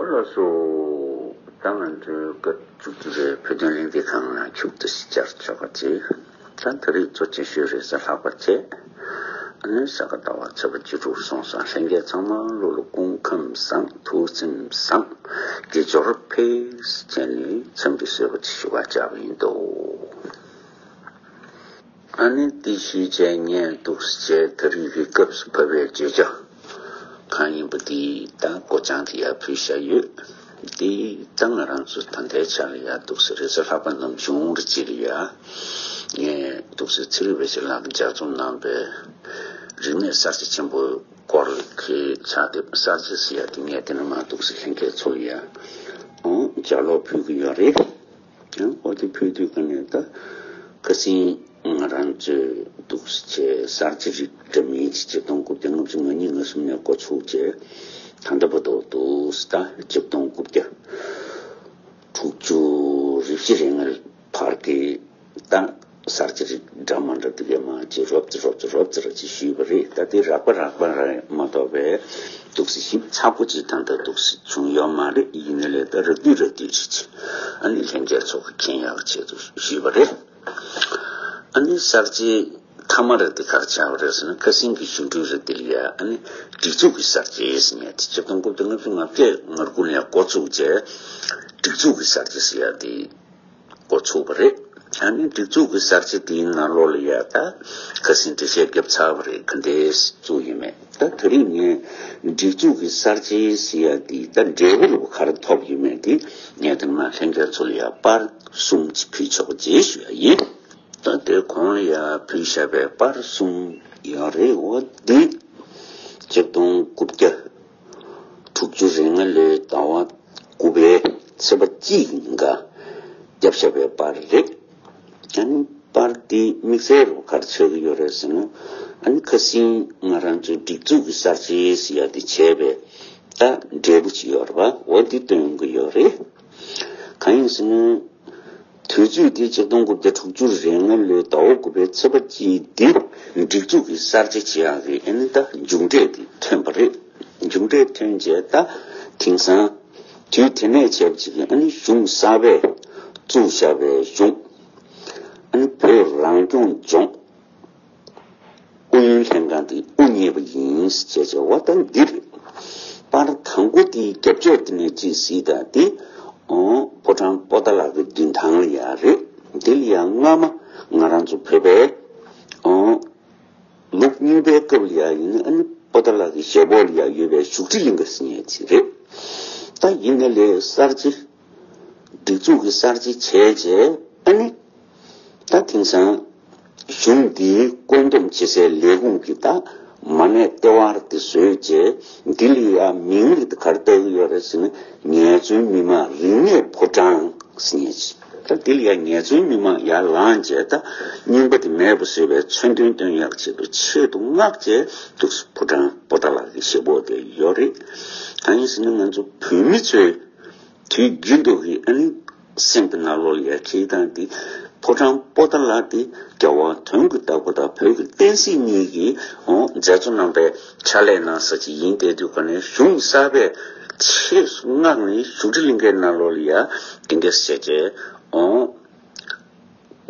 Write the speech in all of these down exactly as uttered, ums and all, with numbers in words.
ལགས་སོ། ད་ང་ཚོའི་སྐབས་བཅུ་གཅིག་པའི་བོད་དོན་གླེང་སྟེགས་ཁང་ལ་མཇུག་ཏུ་བཅར་ཆོག་པ་བྱེད། ད་ད་རེས་གཙོ་ཆེ་ཤོས་རེས་གཟའ་ལྷག་པ་བྱས། ཨ་ནི་ས་ག་ཟླ་བ་ཚེས་པ་བཅུ་དྲུག་སོང་ཙང་ལྷན་རྒྱས་ཚང་མ་ལོ་ལ་སྐུ་ཁམས་བཟང་ཐུགས་སེམས་བཟང་དགེ་སྦྱོར་འཕེལ་བྱས་ནས་འཚམས་འདྲི་ཞུ་བ་ཞུ་བ་བྱ་བ་ཡིན་འདུག་ཨ་ནི་དེ་ཞུས་བྱས་ངས་འདུག་སེ་བྱས་ད་རེས་ཀྱི་སྐབས་སུ་བབས་པའི་བརྗོད་བྱ་གང་ཡིན་པ་དེ་དང་སྒོ་བྱང་དེ་ཡར་ཕུལ་བཞག་ཡོད། དེ་ད་ང་རང་ཚོ་ད་ལྟའི་ཆ་ལ་ཡ་འདུག་སེ་རེས་གཟའ་ལྷག་པ་ནམ་བྱུང་རེ་ཅི་རེད་ཡ། ངས་འདུག་སེ་ཚེ་རིང་བདེ་ཆེན་ལགས་ཀྱིས་ལྗགས་རྩོམ་གནང་བའི་རིག་གནས་གསར་བརྗེ་ཆེན་པོའི་སྐོར་གྱི་ཕྱག་དེབ་གསར་བརྗེ་ཟེར་ཡ་དེ་ངས་དེ་ནས་མར་འདུག་སེ་ལྷན་རྒྱས་ཚོ་ལ་ཡ་ཨང་ལྗགས་ཀློག་ཕུལ་གྱི་ཡོད་རེད། ཡང་འོ་དེ་ཕུལ་དུས་ཀ་ནས་ད་ཁ་སང་ང་རང་ཚོས་འདུག་སེ་བྱས་གསར་བརྗེ་རིགས་འདྲ་མིན་ཅིག་ཆིག་སྟོང་དགུ་བརྒྱ་ལྔ་བཅུ་ང་གཉིས་ང་གསུམ་ནས་འགོ་ཚུགས་བྱས་ད་ལྟ་བར་དུ་འདུག་སེ་ད་ཆིག་སྟོང་དགུ་བརྒྱ་དྲུག་ཅུ་རེ་བཞི་རེ་ལྔ་བར་གྱི་ད་གསར་བརྗེ་རིགས་འདྲ་མ་འདྲ་དེ་གའི་མ་ཅིག་རོབ་ཙེ་རོབ་ཙེ་རོབ་ཙེ་ར་ཅིག་ཞུས་པ་རེད། ད་དེ་རགས་པ་རགས་པ་རེད་མ་གཏོགས་པའི་འདུག་སེ་ཞིབ་ཚགས་པོ་ཅིག་ད་ལྟ་འདུག་སེ་བྱུང་ཡོད་མ་རེད། ཡིན་ནའི་ལས་ད་རགས་བསྡུས་རགས་བསྡུས་ཅིག་ཅིག་ཨ་ནི་ལྷན་རྒྱས་ཚོ་གི་མཁྱེན་ཡག་ཆེད་དུ་ཞུས་པ་རེད། ཨ་ནི་གསར་བརྗེ་མཐའ་མ་རེད་དེ་ག་རེ་ཆགས་པ་རེད་ཟེར་ན་ཁ་སང་གི་གཞུང་འབྲེལ་རེད་དེ་ལ་ཡ་ཨ་ནི་སྒྲིག་འཛུགས་ཀྱི་གསར་བརྗེ་ཟེར་ནས་དེ་ཆིག་སྟོང་དགུ་བརྒྱ་ལྔ་བཅུ་ང་བརྒྱད་ང་དགུ་ནས་འགོ་བཙུགས་བྱས་སྒྲིག་འཛུགས་ཀྱི་གསར་བརྗེ་ཟེར་ཡ་དེ། འགོ་ཚུགས་པ་རེད། ཨ་ནི་སྒྲིག་འཛུགས་ཀྱི་གསར་བརྗེ་དེའི་ནང་ལོགས་ལ་ཡ་ད་ཁ་སང་འགྲེལ་བཤད་བརྒྱབ་ཚར་བ་རེད། ག་འདྲས་བཙུགས་ཡོད་མེད། ད་དེ་རིང་ངས་སྒྲིག་འཛུགས་ཀྱི་གསར་བརྗེ་ཟེར་ཡ་དེ་ད་འབྲས་བུ་རུ་ག་རེ་ཐོབ་ཡོད་མེད་དེ་ངས་དེ་མ་ལྷན་རྒྱས་ཚོ་ལ་ཡ་པར་གསུམ་ཅིག་ཕུལ་ཆོག་པ་བྱེད་ཞུ་ཡ་ཡིན། ད་དེ་གོང་ལ་ཡ་ཕུལ་བཞག་པའི་པར་གསུམ་ཡོད་རེད། འོ་འདི་ཆིག་སྟོང་དགུ་བརྒྱ་དྲུག་ཅུ་རེ་ལྔ་ལོའི་ཟླ་བ་དགུ་པའི་ཚེས་པ་གཅིག་ཉིན་ཀ་བརྒྱབ་བཞག་པའི་པར་རེད། ཨ་ནི་པར་འདི་དམིགས་བསལ་རུ་ག་རེ་ཆགས་ཀྱི་ཡོད་རེད་ཟེར་ན། ཨ་ནི་ཁ་སང་ང་རང་ཚོའི་སྒྲིག་འཛུགས་ཀྱི་གསར་བརྗེ་ཟེར་ཡ་དེ་བྱས་པའི་ད་འབྲས་བུ་ཅིག་ཡོད་རེད་པ། འོ་འདི་སྟོན་གྱི་ཡོད་རེད། གང་ཡིན་ཟེར་ན། དུས་ཚོད་དེ་ཆིག་སྟོང་དགུ་བརྒྱ་དྲུག་ཅུ་རེ་ལྔ་ལོའི་ཟླ་བ་དགུ་པའི་ཚེས་པ་གཅིག་འདི་སྒྲིག་འཛུགས་ཀྱི་གསར་བརྗེ་བྱེད་ཡག་གི་ཨ་ནི་ད་མཇུག་འབྲས་དེ་ཐོན་པ་རེད། མཇུག་འབྲས་ཐོན་རྗེས་ད་དེང་སང་དུས་དེ་ནས་བྱས་པ་ཅིག་གི་ཨ་ནི་གཞུང་གསར་པས་བཙུགས་བཞག་པའི་གཞུང་ཨ་ནི་བོད་རང་སྐྱོང་ལྗོངས། ཨུ་ཡོན་ལྷན་ཁང་དེ་དབུ་བརྙེས་པ་ཡིན་ཟེར་བྱས་བྱས་འོ་ད་འདི་རེད། པར་དང་པོ་དེའི་རྒྱབ་ཕྱོགས་དེ་ནས་ཅིག་གཟིགས་དང་དེ། ཨོ་ཕོ་བྲང་པོ་ཏཱ་ལ་གི་མདུན་ཐང་ལ་ཡ་རེད། འདི་ལ་ཡ་སྔ་མ་ང་རང་ཚོ་བོད་པའི་ཨོ་ལུགས་རྙིང་པའི་སྐབས་ལ་ཡ་ཡིན་ན་ཨ་ནི་པོ་ཏཱ་ལ་གི་ཞལ་སྦོག་ལ་ཡ་ཡོད་པའི་བཞུགས་ཁྲི་གླིང་ག་ཟེར་མཁན་ཅིག་རེད། ད་ཡིན་ན་ལས་གསར་བརྗེ། སྒྲིག་འཛུགས་ཀྱི་གསར་བརྗེ་བྱས་རྗེས་ཨ་ནི། ད་དེང་སང་གཞུང་འདིའི་བཀོད་འདོམས་བྱེད་སའི་ལས་ཁུངས་ཀྱི་ད་མ་གནས་ལྟེ་བ་དེ་བཟོས་རྗེས་འདི་ལ་ཡ་མིང་རེ་དེ་ག་རེ་བཏགས་ཀྱི་ཡོད་རེད་ཟེར་ན་ངལ་རྩོལ་མི་དམངས་རིག་གནས་ཕོ་བྲང་ཟེར་མཁན་ཅིག་ད་འདི་ལ་ཡ་ངལ་རྩོལ་མི་དམངས་ཡར་ལངས་རྗེས་ད་རྙིང་པ་དེ་མེད་པ་བཟོས་པའི་མཚོན་དོན་སྟོན་ཡག་ཆེད་དུ་ཆེད་དུ་མངགས་རྗེས་འདུག་སེ་ཕོ་བྲང་པོ་ཏཱ་ལ་གི་ཞེ་པོ་དེ་ཡོད་རེད། གང་ཡིན་ཟེར་ན་ང་ཚོ་བོད་མི་ཚོའི་དུས་རྒྱུན་དུ་གི་ཨ་ནི་སེམས་ཀྱི་ནང་ལོགས་ལ་ཡ་ཁྱེད་དང་དེ་ཕོ་བྲང་པོ་ཏཱ་ལ་དེ་རྒྱལ་བ་དོན་གྱི་བདག་པོ་དང་བོད་ཀྱི་བསྟན་སྲིད་གཉིས་ཀྱི་ཨོ་མཛད་གཙོ་རྣམ་པའི་ཕྱག་ལས་གནང་ས་ཅིག་ཡིན་བསྡད་དུས་ག་ནས་གཞུང་གསར་པས་ཆེས་སུ་མངགས་ནས་བཞུགས་ཁྲི་གླིང་གའི་ནང་ལོགས་ལ་ཡ་དེ་འདྲ་བྱས་རྗེས་ཨོ།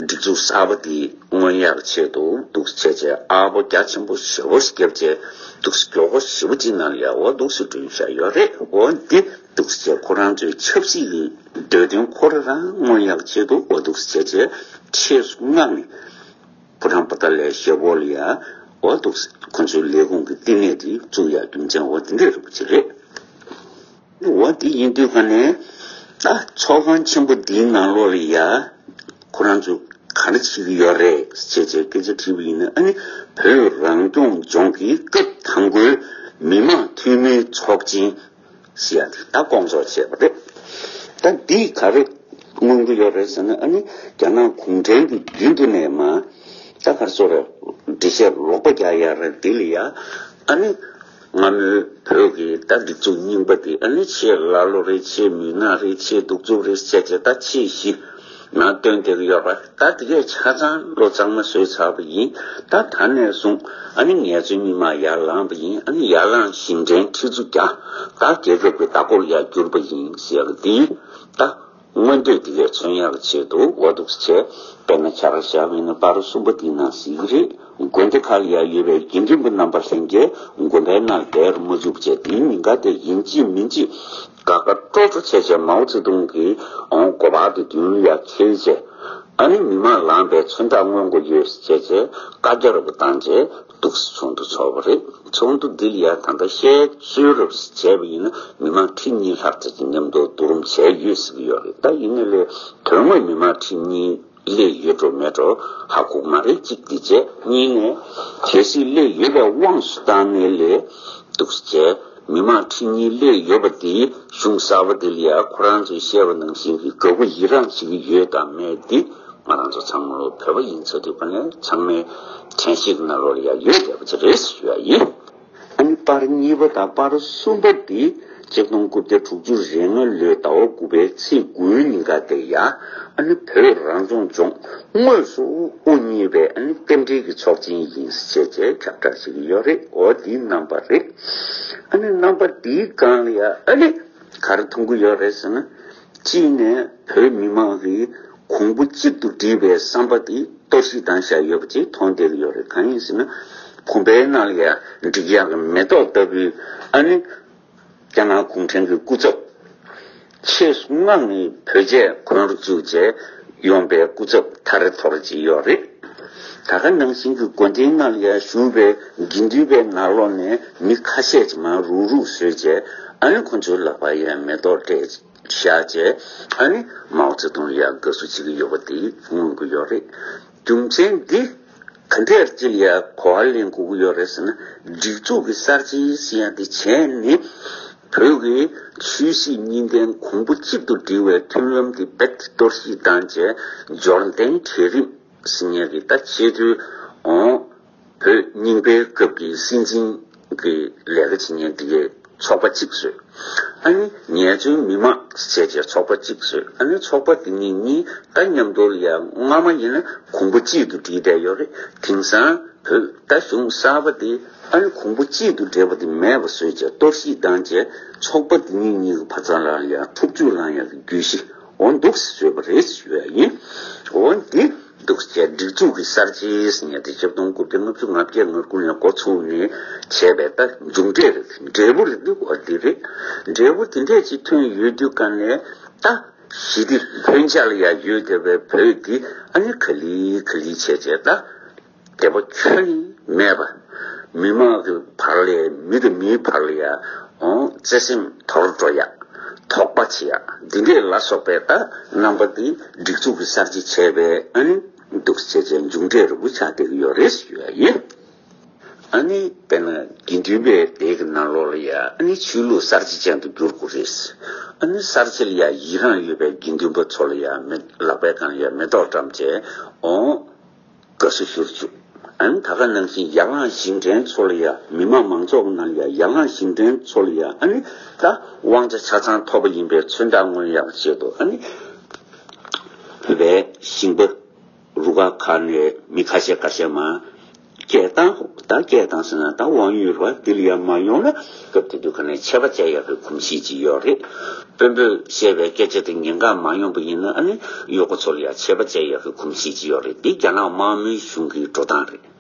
སྒྲིག་འཛུགས་གསར་པ་དེ་མངོན་ཡག་ཆེད་དུ་འདུག་སེ་བྱས་རྗེས་ཨ་ཕོ་རྒྱ་ཆེན་པོ་ཞེ་པོ་ཞིག་བརྒྱབ་རྗེས་འདུག་སེ་མགྱོགས་པོ་ཞེ་པོ་ཅིག་ནང་ལ་ཡ་འོ་འདུག་སེ་བསྐྲུན་བཞག་ཡོད་རེད། འོ་འདི་འདུག་སེ་བྱས་ཁོ་རང་ཚོའི་ཆབ་སྲིད་ཀྱི་འདོད་དོན་ཁོ་རང་རང་མངོན་ཡག་ཆེད་དུ་འོ་འདུག་སེ་བྱས་རྗེས་ཆེས་སུ་མངགས་ནས་ཕོ་བྲང་པོ་ཏཱ་ལའི་ཞེ་པོ་ལ་ཡ་འོ་འདུག་སེ་ཁོ་ཚོའི་ལས་ཁུངས་ཀྱི་བསྟི་གནས་དེ་བཙུགས་ཡག་རྒྱུ་མཚན་འོ་དེ་འདྲ་རེད་པ་ཅིག་རེད། འོ་དེ་ཡིན་དུས་ག་ནས་ད་ཚོགས་ཁང་ཆེན་པོ་འདིའི་ནང་ལོགས་ལ་ཡ་ཁོ་རང་ཚོས་ག་རེ་བྱེད་ཀྱི་ཡོད་རེད་ཅེས་བྱས་སྐད་ཆ་དྲིས་པ་ཡིན་ན་ཨ་ནི་བོད་རང་སྐྱོང་ལྗོངས་ཀྱི་སྐབས་དང་པོའི་མི་དམངས་འཐུས་མིའི་ཚོགས་ཆེན་ཟེར་ཡ་དེ་ད་སྐོང་ཚོགས་བྱས་པ་རེད། ད་འདིས་ག་རེ་མངོན་གྱི་ཡོད་རེད་ཟེར་ན་ཨ་ནི་རྒྱ་ནག་གུང་ཁྲན་གྱི་མདུན་དུ་ནས་མ། ད་ག་རེ་ཟེར་རེད། འགྲེལ་བཤད་ལོག་པ་རྒྱག་ཡ་རེད་འདི་ལ་ཡ། ཨ་ནི་སྔ་མོའི་བོད་ཀྱི་ད་སྒྲིག་འཛུགས་རྙིང་པ་འདི་ཨ་ནི་ཆེས་ཀླ་ཀློ་རེད། ཆེས་མུན་ནག་རེད། ཆེས་གདུག་རྩུབ་རེད་ཟེར་བྱས་ད་ཆེས་ཞི་ ནང་བཏོན་བསྡད་ཀྱི་ཡོད་པ། ད་དེ་གས་ཆ་ཚང་ལོ་གཙང་མ་བཟོས་ཚར་བ་ཡིན། ད་ད་ནས་བཟུང་ཨ་ནི་ངལ་རྩོལ་མི་མང་ཡར་ལངས་པ་ཡིན། ཨ་ནི་ཡར་ལངས་ཞིང་བྲན་ཁྲི་ཚོ་བརྒྱ་ད་རྒྱལ་ཁབ་ཀྱི་བདག་པོར་ཡར་གྱུར་པ་ཡིན་ཟེར་གི་འདི་ད་མངོན་འདོད་དེ་གས་མཚོན་ཡག་གི་ཆེད་དུ་འོ་འདུག་སེ་བྱས། དཔེར་ན་ཆ་ར་བཞག་པ་ཡིན་ན་པར་གསུམ་པ་འདི་ནང་གཟིགས་ཀྱི་རེད། དགོན་སྡེ་ཁག་ལ་ཡར་ཡོད་པའི་དགེ་འདུན་པ་རྣམ་པ་ལྷན་རྒྱས་དགོན་པའི་ནང་བསྡད་རུ་མ་བཅུག་བྱས། དེའི་ཉིན་ཀ་དེ་ཡིན་གཅིག་མིན་གཅིག་དགའ་དགའ་སྤྲོ་སྤྲོ་བྱས་བྱས་མའོ་ཙེ་ཏུང་གི་འོང་དགོན་པ་དེ་མདུན་ལ་ཡར་འཁྱེར་བྱས། ཨ་ནི་མི་མང་ལངས་པའི་མཚོན་རྟགས་མངོན་དགོས་ཡོད་ཟེར་བྱས་བྱས་བཀའ་རྒྱ་རབ་བཏང་བྱས་འདུག་སེ་ཚོགས་འདུ་ཚོགས་པ་རེད། ཚོགས་འདུ་འདི་ལ་ཡང་ད་ལྟ་བཤད་ཚུལ་རབ་བྱས་པ་ཡིན་ན་མི་མང་ཁྲི་གཉིས་ལྷག་ཙམ་གྱིས་མཉམ་དུ་བསྡུ་རུབ་བྱས་ཡོད་ཟེར་གྱི་ཡོད་རེད། ད་ཡིན་ནའི་ལས་དོན་དངོས་མི་མང་ཁྲི་གཉིས་སླེབས་ཡོད་འགྲོ་མེད་འགྲོ་ཧ་གོ་གི་མ་རེད། གཅིག་དེ་བྱས། གཉིས་ནས་གལ་སྲིད་སླེབས་ཡོད་པའི་དབང་དུ་བཏང་ནའི་ལས་འདུག་སེ་བྱས། མི་མང་ཁྲི་གཉིས་སླེབས་ཡོད་པ་དེ་གཞུང་གསར་པ་དེ་ལ་ཡང་ཁོ་རང་ཚོས་བཤད་པ་ནང་བཞིན་གྱི་དགའ་པོ་ཡི་རངས་བྱེད་ཀྱི་ཡོད་དང་མེད་དེ་ང་རང་ཚོ་ཚང་མ་བོད་པ་ཡིན་ཚར་དུས་ག་ནས་ཚང་མའི་དྲན་ཤེས་ཀྱི་ནང་ལོགས་ལ་ཡང་ཡོད་བསྡད་པ་ཅིག་རེད་ཞུ་ཡ་ཡིན། ཨ་ནི་པར་གཉིས་པ་དང་པར་གསུམ་པ་འདི་ཆིག་སྟོང་དགུ་བརྒྱ་དྲུག་ཅུ་རེ་ལྔ་ལོའི་ཟླ་བ་དགུ་པའི་ཚེས་དགུའི་ཉིན་ཀ་དེ་ཡ། ཨ་ནི་བོད་རང་སྐྱོང་ལྗོངས་དངོས་སུ་དབུ་བརྙེས་པའི་ཨ་ནི་རྟེན་འབྲེལ་གྱི་ཚོགས་ཆེན་ཡིན་ཟེར་བྱས་ཁྱབ་བསྒྲགས་བྱེད་ཀྱི་ཡོད་རེད། འོ་འདིའི་རྣམ་པ་རེད། ཨ་ནི་རྣམ་པ་འདིའི་སྒང་ལ་ཡ་ཨ་ནི་ག་རེ་མཐོང་གི་ཡོད་རེད་ཟེར་ན། གཅིག་ནས་བོད་མི་མང་གིས་གོང་བུ་གཅིག་ཏུ་སྒྲིལ་བའི་བསམ་པ་དེ་གཏོར་བཤིག་བཏང་བཞག་ཡོད་པ་ཅིག་མཐོང་བསྡད་ཀྱི་ཡོད་རེད། གང་ཡིན་ཟེར་ན། བུམ་པའི་ནང་ལ་ཡ་འགྲིག་ཡག་གི་མེ་ཏོག་ལྟ་བུའི་ཨ་ནི་རྒྱ་ནག་གུང་ཁྲན་གྱི་སྐུ་ཚབ་ཆེས་སུ་མངགས་ནས་བོད་ཆས་གོན་རུ་བཅུག་བྱས་ཡོང་པའི་སྐུ་ཚབ་ཐ་རེ་ཐོ་རེ་ཅིག་ཡོད་རེད། ད་ག་ནང་བཞིན་གྱི་དགོན་སྡེའི་ནང་ལ་ཡ་བཞུགས་པའི་དགེ་འདུན་པའི་ནང་ལོགས་ནས་མི་ཁ་ཤས་ཅིག་མར་རུག་རུག་བཟོས་བྱས་ཨ་ནི་ཁོ་ཚོའི་ལག་པར་ཡ་མེ་ཏོག་སྤྲད་བཞག་བྱས་ཨ་ནི་མའོ་ཙེ་ཏུང་ལ་ཡ་དགའ་བསུ་བྱེད་ཀྱི་ཡོད་པ་དེ་མངོན་གྱི་ཡོད་རེད། རྒྱུ་མཚན་འདི་ག་འདྲས་ཅིག་ལ་ཡ་གོ་བ་ལེན་དགོས་ཀྱི་ཡོད་རེད་ཟེར་ན། སྒྲིག་འཛུགས་ཀྱི་གསར་བརྗེ་ཟེར་ཡ་དེ་བྱས་ནས་བོད་ཀྱི་ཆོས་སྲིད་གཉིས་ལྡན་གོང་བུ་གཅིག་ཏུ་སྒྲིལ་བའི་མཐུན་ལམ་དེ་རྦད་དེ་གཏོར་བཤིག་བཏང་བྱས་འབྱོར་ལྡན་གྲལ་རིམ་ཟེར་མཁན་གྱི་ད་ཆེས་མཐོའི་འོང་བོད་རྙིང་པའི་སྐབས་ཀྱི་སྲིད་འཛིན་གྱི་ལས་ཀ་བྱེད་མཁན་དེ་གའི་ཚོགས་པ་གཅིག་བཟོས། ཨ་ནི་ངལ་རྩོལ་མི་མང་ཟེར་བྱས་ཚོགས་པ་གཅིག་བཟོས། ཨ་ནི་ཚོགས་པ་དེ་གཉིས་གཉིས་ད་མཉམ་དུ་ལ་ཡ་སྔ་མ་ཡིན་ན་གོང་བུ་གཅིག་ཏུ་སྒྲིལ་བསྡད་ཡོད་རེད། དེང་སང་བོད་ད་གཞུང་གསར་པ་དེ་ཨ་ནི་གོང་བུ་གཅིག་ཏུ་སྒྲིལ་བ་དེ་མེད་པ་བཟོས་བྱས་གཏོར་བཤིག་བཏང་བྱས་ཚོགས་པ་དེ་གཉིས་གཉིས་ཀྱི་བར་མཚམས་ལ་ཡ་འཁྲུག་རྩོད་ལངས་ཡག་གི་རྒྱུ་གཞི་འོ་འདུག་སེ་བཟོས་པ་རེད་ཞུ་ཡ་ཡིན། འོ་འདི་འདུག་སེ་བྱས་སྒྲིག་འཛུགས་ཀྱི་གསར་བརྗེ་ཟེར་མཁན་དེ་ཆིག་སྟོང་དགུ་བརྒྱ་ལྔ་བཅུ་ང་བརྒྱད་ང་དགུ་ནས་འགོ་ཚུགས་ནས་བྱས་པའི་ད་མཇུག་འབྲས་རེད། འབྲས་བུ་རེད་འདུག་འོ་འདི་རེད། འབྲས་བུ་དེ་འདྲས་ཅིག་ཐོན་ཡོད་དུས་ག་ནས་ད་ཞི་བདེ་ལྷོད་འཇགས་ལ་ཡ་ཡོད་བསྡད་པའི་བོད་འདི་ཨ་ནི་ག་ལེ་ག་ལེ་བྱས་བྱས་ད། དད་པ་ཁྱོན་ནས་མེད་པ། མི་མང་གི་བར་ལ་མི་དང་མིའི་བར་ལ་ཡ་འོང་བརྩེ་སེམས་དོར་འགྲོ་ཡ། དོགས་པ་བྱེད་ཡ། འདི་འདྲས་ལ་སོགས་པའི་ད་རྣམ་པ་འདི་སྒྲིག་འཛུགས་ཀྱི་གསར་བརྗེ་བྱས་པའི་ཨ་ནི་འདུག་སེ་བྱས་བྱས་མཇུག་འབྲས་རེད་པོ་ཆགས་བསྡད་ཀྱི་ཡོད་རེད་ཞུ་ཡ་ཡིན། ཨ་ནི་དཔེར་ན་དགེ་འདུན་པའི་སྡེ་གི་ནང་ལོགས་ལ་ཡ་ཨ་ནི་ཆོས་ལུགས་གསར་བརྗེ་ཅན་དུ་འགྱུར་དགོས་རེད། ཨ་ནི་གསར་བརྗེ་ལ་ཡ་ཡི་རངས་ཡོད་པའི་དགེ་འདུན་པ་ཚོ་ལ་ཡ་མེ་ལག་པའི་སྒང་ལ་ཡ་མེ་ཏོག་བཀྲམ་བྱས་འོང་། དགའ་བསུ་ཞུ་རུ་བཅུག་ཨ་ནི་ད་ག་ནང་བཞིན་ཡར་ལངས་ཞིང་བྲན་ཚོ་ལ་ཡ་མི་དམངས་མང་ཚོགས་ཀྱི་ནང་ལ་ཡ་ཡར་ལངས་ཞིང་བྲན་ཚོ་ལ་ཡ་ཨ་ནི་ད་དབང་ཆ་ཆ་ཚང་ཐོབ་པ་ཡིན་པའི་མཚོན་རྟགས་མངོན་ཡག་ཆེད་དུ་ཨ་ནི་བོད་པའི་ཞིང་པ་རུ་ཁག་ཁག་ནས་མི་ཁ་ཤས་ཁ་ཤས་མར་སྐད་བཏང་། ད་སྐད་བཏང་ཟེར་ན་ད་དབང་ཡོད་རེད་པ། འདི་ལ་ཡ་མ་ཡོང་ན་སྐབས་དེ་དུས་ག་ནས་ཆད་པ་བཅད་ཡག་གི་གོམས་གཤིས་ཅིག་ཡོད་རེད། དཔོན་པོས་བཤད་པའི་སྐད་ཆ་དེ་ཉན་ག་མ་ཡོང་པ་ཡིན་ན་ཨ་ནི་གཡོག་པོ་ཚོ་ལ་ཡ་ཆད་པ་བཅད་ཡག་གི་གོམས་གཤིས་ཅིག་ཡོད་རེད། འདི་རྒྱ་ནག་དམར་མོའི་གཞུང་གི་འགྲོ་སྟངས་རེད།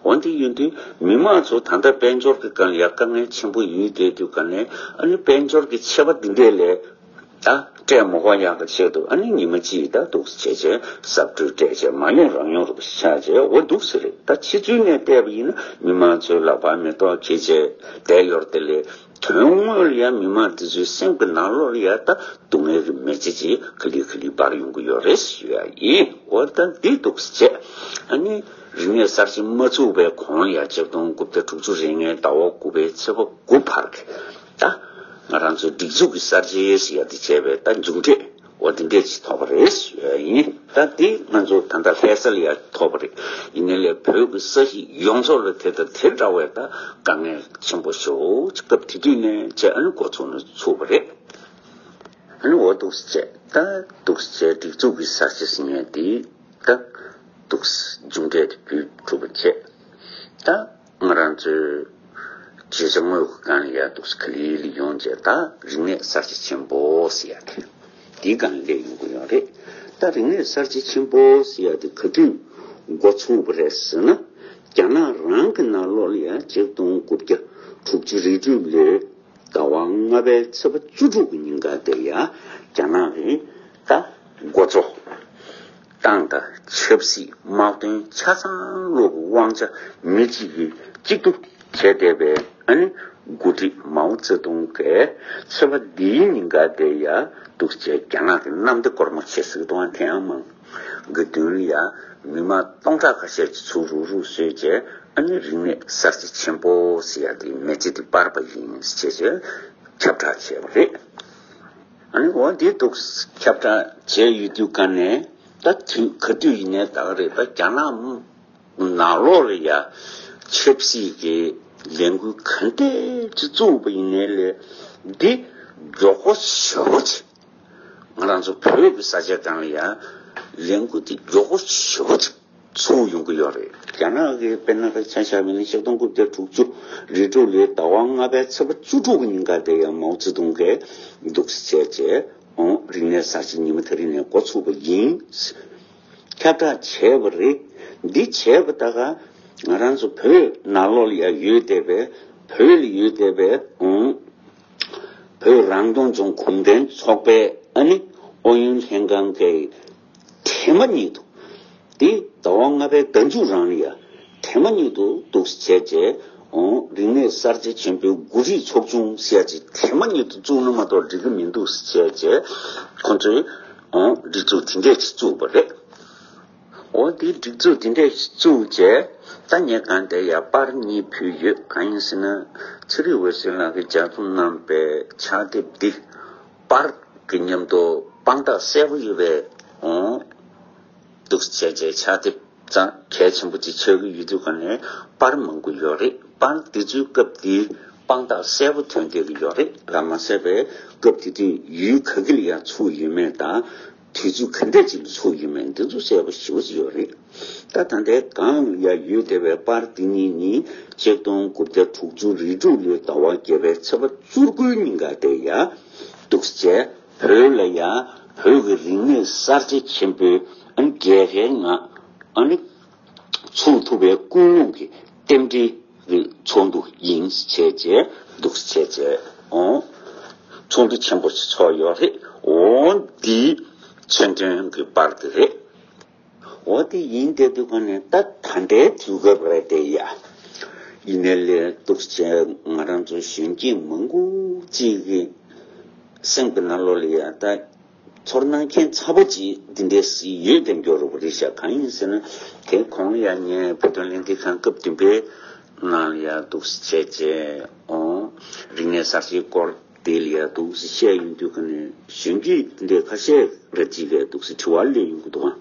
འོན་ཏེ་ཡིན་དུས་མི་མང་ཚོ་ད་ལྟ་དཔལ་འབྱོར་གྱི་སྒང་ལ་ཡ་དཀའ་ངལ་ཆེན་པོ་ཡོད་བསྡད་དུས་ག་ནས་ཨ་ནི་དཔལ་འབྱོར་གྱི་ཆད་པ་འདི་འདྲས་ལས་ད་སྤྲད་མ་དགོས་ཡག་གི་ཆེད་དུ་ཨ་ནི་ཉི་མ་གཅིག་ད་འདུག་སེ་བྱས་བྱས་གསབ་སྤྲོད་སྤྲད་བྱས་མ་ཡོང་རང་ཡོང་རུ་ཆགས་བྱས་འོ་འདུག་སེ་རེད། ད་ཕྱི་ཚུལ་ནས་བལྟས་པ་ཡིན་ན་མི་མང་ཚོའི་ལག་པར་མེ་ཏོག་འཁྱེར་བྱས་བསྡད་ཡོད་རེད་དེ་ལས། དོན་དངོས་ལ་ཡང་མི་མང་དེ་ཚོའི་སེམས་ཀྱི་ནང་ལོགས་ལ་ཡང་ད་སྡུག་བསྔལ་གྱི་མེ་ལྕེ་ཅིག་ག་ལེ་ག་ལེ་འབར་ཡོང་གི་ཡོད་རེད་ཞུ་ཡ་ཡིན། འོ་ད་འདི་འདུག་སེ་བྱས། ཨ་ནི་རིག་གནས་གསར་བརྗེ་མ་ཚུགས་པའི་གོང་ལ་ཡང་ཆིག་སྟོང་དགུ་བརྒྱ་དྲུག་ཅུ་རེ་ལྔའི་ཟླ་བ་དགུ་པའི་ཚེས་པ་དགུ་བར་གྱི་ད་ང་རང་ཚོའི་སྒྲིག་འཛུགས་ཀྱི་གསར་བརྗེ་ཟེར་ཡ་དེ་བྱས་པའི་ད་མཇུག་འབྲས། འོ་དེ་འདྲས་ཅིག་ཐོབ་པ་རེད་ཞུ་ཡ་ཡིན། ད་དེ་ང་ཚོ་ད་ལྟ་ལྷ་ས་ལ་ཡ་ཐོབ་པ་རེད། ཡིན་ནའི་ལས་བོད་ཀྱི་ས་གཞི་ཡོངས་རྫོགས་ལ་དེ་དང་དེ་འདྲ་བའི་ད་དཀའ་ངལ་ཆེན་པོ་ཞེ་པོ་ཅིག་སྐབས་དེ་དུས་ནས་བྱས་ཨ་ནི་འགོ་ཚུགས་ནས་ཚུགས་པ་རེད། ནི་འོ་འདུག་སེ་བྱས། ད་འདུག་སེ་བྱས་སྒྲིག་འཛུགས་ཀྱི་གསར་བརྗེ་ཟེར་མཁན་དེ་ད་འདུག་སེ་མཇུག་འབྲས་དེ་བརྒྱུད་གྲུབ་པ་བྱས། ད་ང་རང་ཚོའི་བརྗོད་བྱ་དངོས་ཀྱི་སྒང་ལ་ཡ་འདུག་སེ་ག་ལེ་ལེ་ཡོང་བྱས། ད་རིག་གནས་གསར་བརྗེ་ཆེན་པོ་ཟེར་ཡ་དེ་དེའི་སྒང་ལ་སླེབས་ཡོང་གི་ཡོད་རེད། ད་རིག་གནས་གསར་བརྗེ་ཆེན་པོ་ཟེར་ཡ་དེ་ག་དུས་འགོ་ཚུགས་པ་རེད་ཟེར་ན། རྒྱ་ནག་རང་གི་ནང་ལོགས་ལ་ཡ་ཆིག་སྟོང་དགུ་བརྒྱ་དྲུག་ཅུ་རེ་དྲུག་ལོའི་ཟླ་བ་ལྔ་པའི་ཚེས་པ་བཅུ་དྲུག་གི་ཉིན་ཀ་དེ་ཡ་རྒྱ་ནག་གིས་ད་འགོ་གཙོ་ཏང་དང་ཆབ་སྲིད་དམག་དོན་ཆ་ཚང་ལོག་གི་དབང་ཆ་མི་གཅིག་གིས་གཅིག་ཏུ་བྱས་བསྡད་པའི་ཨ་ནི་འགོ་ཁྲིད་མའོ་ཙེ་ཏུང་གིས་ཚེས་པ་འདིའི་ཉིན་ཀ་དེ་ཡ་འདུག་སེ་རྒྱ་ནག་གི་གནམ་བདེ་སྒོ་མོ་ཆེ་ཟེར་གི་འདུག་ཨ། ཐེངས་མང་གི་མདུན་ལ་ཡ་མི་མང་སྟོང་ཕྲག་ཁ་ཤས་ཀྱིས་ཚུར་རུག་རུག་བཟོས་བྱས། ཨ་ནི་རིག་གནས་གསར་བརྗེ་ཆེན་པོ་ཟེར་ཡ་དེའི་མི་ཚེ་དེ་སྤར་བ་ཡིན་ཟེར་བྱས་ཁྱབ་བསྒྲགས་བྱས་པ་རེད། ཨ་ནི་འོ་དེ་འདུག་ཁྱབ་བསྒྲགས་བྱས་ཡོད་དུས་ག་ནས་ད་དུས་ག་དུས་ཡིན་ནའི་ད་ག་རེད། ད་རྒྱ་ནག་ནང་ལོགས་ལ་ཡ་ཆབ་སྲིད་ཀྱི་ལས་འགུལ་ག་འདྲས་ཅིག་བཙུགས་པ་ཡིན་ནའི་ལས་འདི་མགྱོགས་པོ་ཞེ་པོ་ཅིག་ང་རང་ཚོ་བོད་ཀྱི་ས་ཆ་སྒང་ལ་ཡ་ལས་འགུལ་འདི་མགྱོགས་པོ་ཞེ་པོ་ཅིག་ཚུགས་ཡོང་གི་ཡོད་རེད། རྒྱ་ནག་གིས་དཔེར་ན་ཆ་བཞག་པ་ཡིན་ན་ཆིག་སྟོང་དགུ་བརྒྱ་དྲུག་ཅུ་རེ་དྲུག་ལོའི་ཟླ་བ་ལྔ་པའི་ཚེས་པ་བཅུ་དྲུག་གི་ཉིན་ཀ་དེ་ཡང་མའོ་ཙེ་ཏུང་གིས་འདུག་སེ་བྱས་བྱས། ཨོ། རིག་གནས་གསར་བརྗེ་ཉི་མ་དེ་རིང་ནས་འགོ་ཚུགས་པ་ཡིན། ཁྱབ་བསྒྲགས་བྱས་པ་རེད། འདི་བྱས་པ་ད་ག་ང་རང་ཚོ་བོད་ནང་ལོགས་ལ་ཡ་ཡོད་བསྡད་པའི་བོད་ལ་ཡོད་བསྡད་པའི་ཨོ། བོད་རང་སྐྱོང་ལྗོངས་གུང་ཁྲན་ཚོགས་པའི་ཨ་ནི་ཨུ་ཡོན་ལྷན་ཁང་གི་དེ་མ་ཉིད་དུ། དེ་ཟླ་བ་ལྔ་པའི་ཟླ་མཇུག་རང་ལ་ཡ་དེ་མ་ཉིད་དུ་འདུག་སེ་བྱས་བྱས། ཨོ། རིག་གནས་གསར་བརྗེ་ཆེན་པོའི་འགོ་ཁྲིད་ཚོགས་ཆུང་ཟེར་ཡ་ཅིག་དེ་མ་ཉིད་དུ་བཙུགས་ན་མ་གཏོགས་འགྲིག་གི་མི་འདུག་ཟེར་བྱས་བྱས། ཁོ་ཚོས་ཨོ་སྒྲིག་འཛུགས་དེ་འདྲས་ཅིག་བཙུགས་པ་རེད། འོ་དེ་སྒྲིག་འཛུགས་དེ་འདྲས་བཙུགས་བྱས། ད་ངས་གང་ལྟར་ཡ་པར་གཉིས་ཕུལ་ཡོད། གང་ཡིན་ཟེར་ན་ཚེ་རིང་འོད་ཟེར་ལགས་ཀྱིས་ལྗགས་རྩོམ་གནང་པའི་ཕྱག་དེབ་འདི་པར་གྱི་མཉམ་དུ་དཔང་རྟགས་གསལ་པོ་ཡོད་པའི་འོ་འདུག་སེ་བྱས་བྱས་ཕྱག་དེབ་ཙང་གལ་ཆེན་པོ་ཅིག་ཆགས་ཀྱི་ཡོད་དུས་ག་ནས་པར་མང་པོ་ཡོད་རེད། པར་དེ་ཚོའི་སྐབས་དེའི་དཔང་རྟགས་གསལ་པོ་ཐོན་བསྡད་ཀྱི་ཡོད་རེད། ལ་མ་ཟད་པའི་སྐབས་དེ་དུས་ཡུལ་ག་གི་ལ་ཡང་ཚུགས་ཡོད་མེད་དང་། དུས་ཚོད་ག་འདྲ་ཅིག་ལ་ཚུགས་ཡོད་མེད་འདི་ཚོ་གསལ་པོ་ཞེ་པོ་ཅིག་ཡོད་རེད། ད་ད་ལྟའི་སྒང་ལ་ཡ་ཡོད་བསྡད་པའི་པར་འདི་གཉིས་ནི་ཆིག་སྟོང་དགུ་བརྒྱ་དྲུག་ཅུ་རེ་དྲུག་ལོའི་ཟླ་བ་བརྒྱད་པའི་ཚེས་པ་བཅུ་དགུའི་ཉིན་ཀ་དེ་ཡ་འདུག་སེ་བྱས་བོད་ལ་ཡ་བོད་ཀྱི་རིག་གནས་གསར་བརྗེ་ཆེན་པོའི་ཨ་ནི་རྒྱལ་ཁའི་ངང་ཨ་ནི་ཚུགས་ཐུབ་པའི་ཀུན་སློང་གི་རྟེན་འབྲེལ་གྱི་ཚོགས་འདུ་ཡིན་བྱས་བྱས་འདུག་སེ་བྱས་བྱས། ཨོ། ཚོགས་འདུ་ཆེན་པོ་ཞིག་ཚོགས་ཡོད་རེད། འོ་འདིའི་མཚོན་དོན་གྱི་པར་དེ་རེད། འོ་དེ་ཡིན་བསྡད་དུས་ག་ནས་ད་ད་ལྟའི་དུས་སྐབས་རེད་དེ་ཡ། ཡིན་ནའི་ལས་འདུག་སེ་བྱས་ང་རང་ཚོ་གཞོན་སྐྱེས་མང་པོ་ཅིག་གི་སེམས་ཀྱི་ནང་ལོགས་ལ་ཡ་ད་ཚོར་སྣང་ཁྱད་མཚར་པོ་ཅིག་འདི་འདྲའི་ཞིག་ཡོད་དེ་འགྱོ་རུ་བ་རེད་ཤག་གང་ཡིན་ཟེར་ན་དེ་གོང་ལ་ཡ་ངས་བོད་དོན་ལས་འགུལ་ཁང་སྐབས་བདུན་པའི་ནང་ལ་ཡ་འདུག་སེ་བྱས་བྱས། ཨོ། རིག་གནས་གསར་བརྗེའི་སྐོར་དེ་ལ་ཡ་འདུག་སེ་བཤད་ཡོང་དུས་ག་ནས་གཞོན་སྐྱེས་འདི་འདྲའི་ཁ་ཤས་ར་ཅིག་ལ་འདུག་སེ་དྲི་བ་སླེབས་ཡོང་གི་འདུག་ཨ།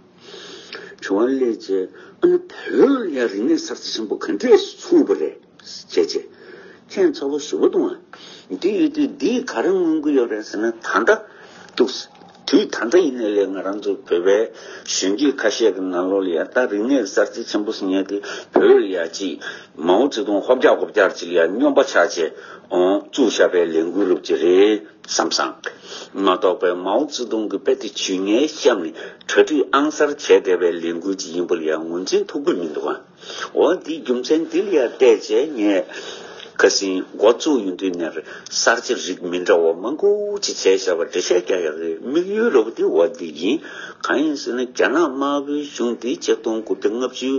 དྲི་བ་སླེབས་བྱས་ཨ་ནི་བོད་ལ་ཡ་རིག་གནས་གསར་བརྗེ་ཆེན་པོ་ག་འདྲས་སུ་ཚུགས་པ་རེད་བྱས་བྱས། ཁྱད་མཚར་པོ་ཞེ་པོ་འདུག་ཨ། འདི་ཡོད་དུས་འདིས་ག་རེ་མངོན་གྱི་ཡོད་རེད་ཟེར་ན་ད་ལྟ་འདུག་སེ། དུས་ད་ལྟ་ཡིན་ནའི་ལས་ང་རང་ཚོ་བོད་པའི་གཞོན་སྐྱེས་ཁ་ཤས་ཀྱི་ནང་ལོགས་ལ་ཡ་ད་རིག་གནས་གསར་བརྗེ་ཆེན་པོ་ཟེར་མཁན་དེ་བོད་ལ་ཡ་ཅིག་མའོ་ཙེ་ཏུང་ཧོབ་རྒྱག་ཧོབ་རྒྱག་ཅིག་ལ་ཡ་སྨྱོན་པ་ཆགས་བྱས་ཨོ་བཙུགས་བཞག་པའི་ལས་འགུལ་རུ་ཅིག་རེད་བསམ་སོང་། མ་གཏོགས་པའི་མའོ་ཙེ་ཏུང་གི་དཔེ་དེ་ཇུས་ངན་བཤམས་ནས་གྲ་སྒྲིག་ཨང་གསར་བྱས་བསྡད་པའི་ལས་འགུལ་ཅིག་ཡིན་པ་ལ་ཡ་ངོས་འཛིན་ཐུབ་ཀྱི་མི་འདུག་ཨ། འོ་འདིའི་རྒྱུ་མཚན་འདི་ལ་ཡང་བལྟས་བྱས་ངས་ཁ་སང་འགོ་བཙུགས་ཡོང་དུས་ནས་གསར་བརྗེ་རིགས་མི་འདྲ་བ་མང་པོ་ཅིག་བྱས་བཞག་པ་འགྲེལ་བཤད་རྒྱག་ཡག་གི་དམིགས་ཡུལ་རོབ་འདི་འོ་འདི་ཡིན། གང་ཡིན་ཟེར་ན་རྒྱ་ནག་དམར་པོའི་གཞུང་འདི་ཆིག་སྟོང་དགུ་བརྒྱ་ལྔ་བཅུ་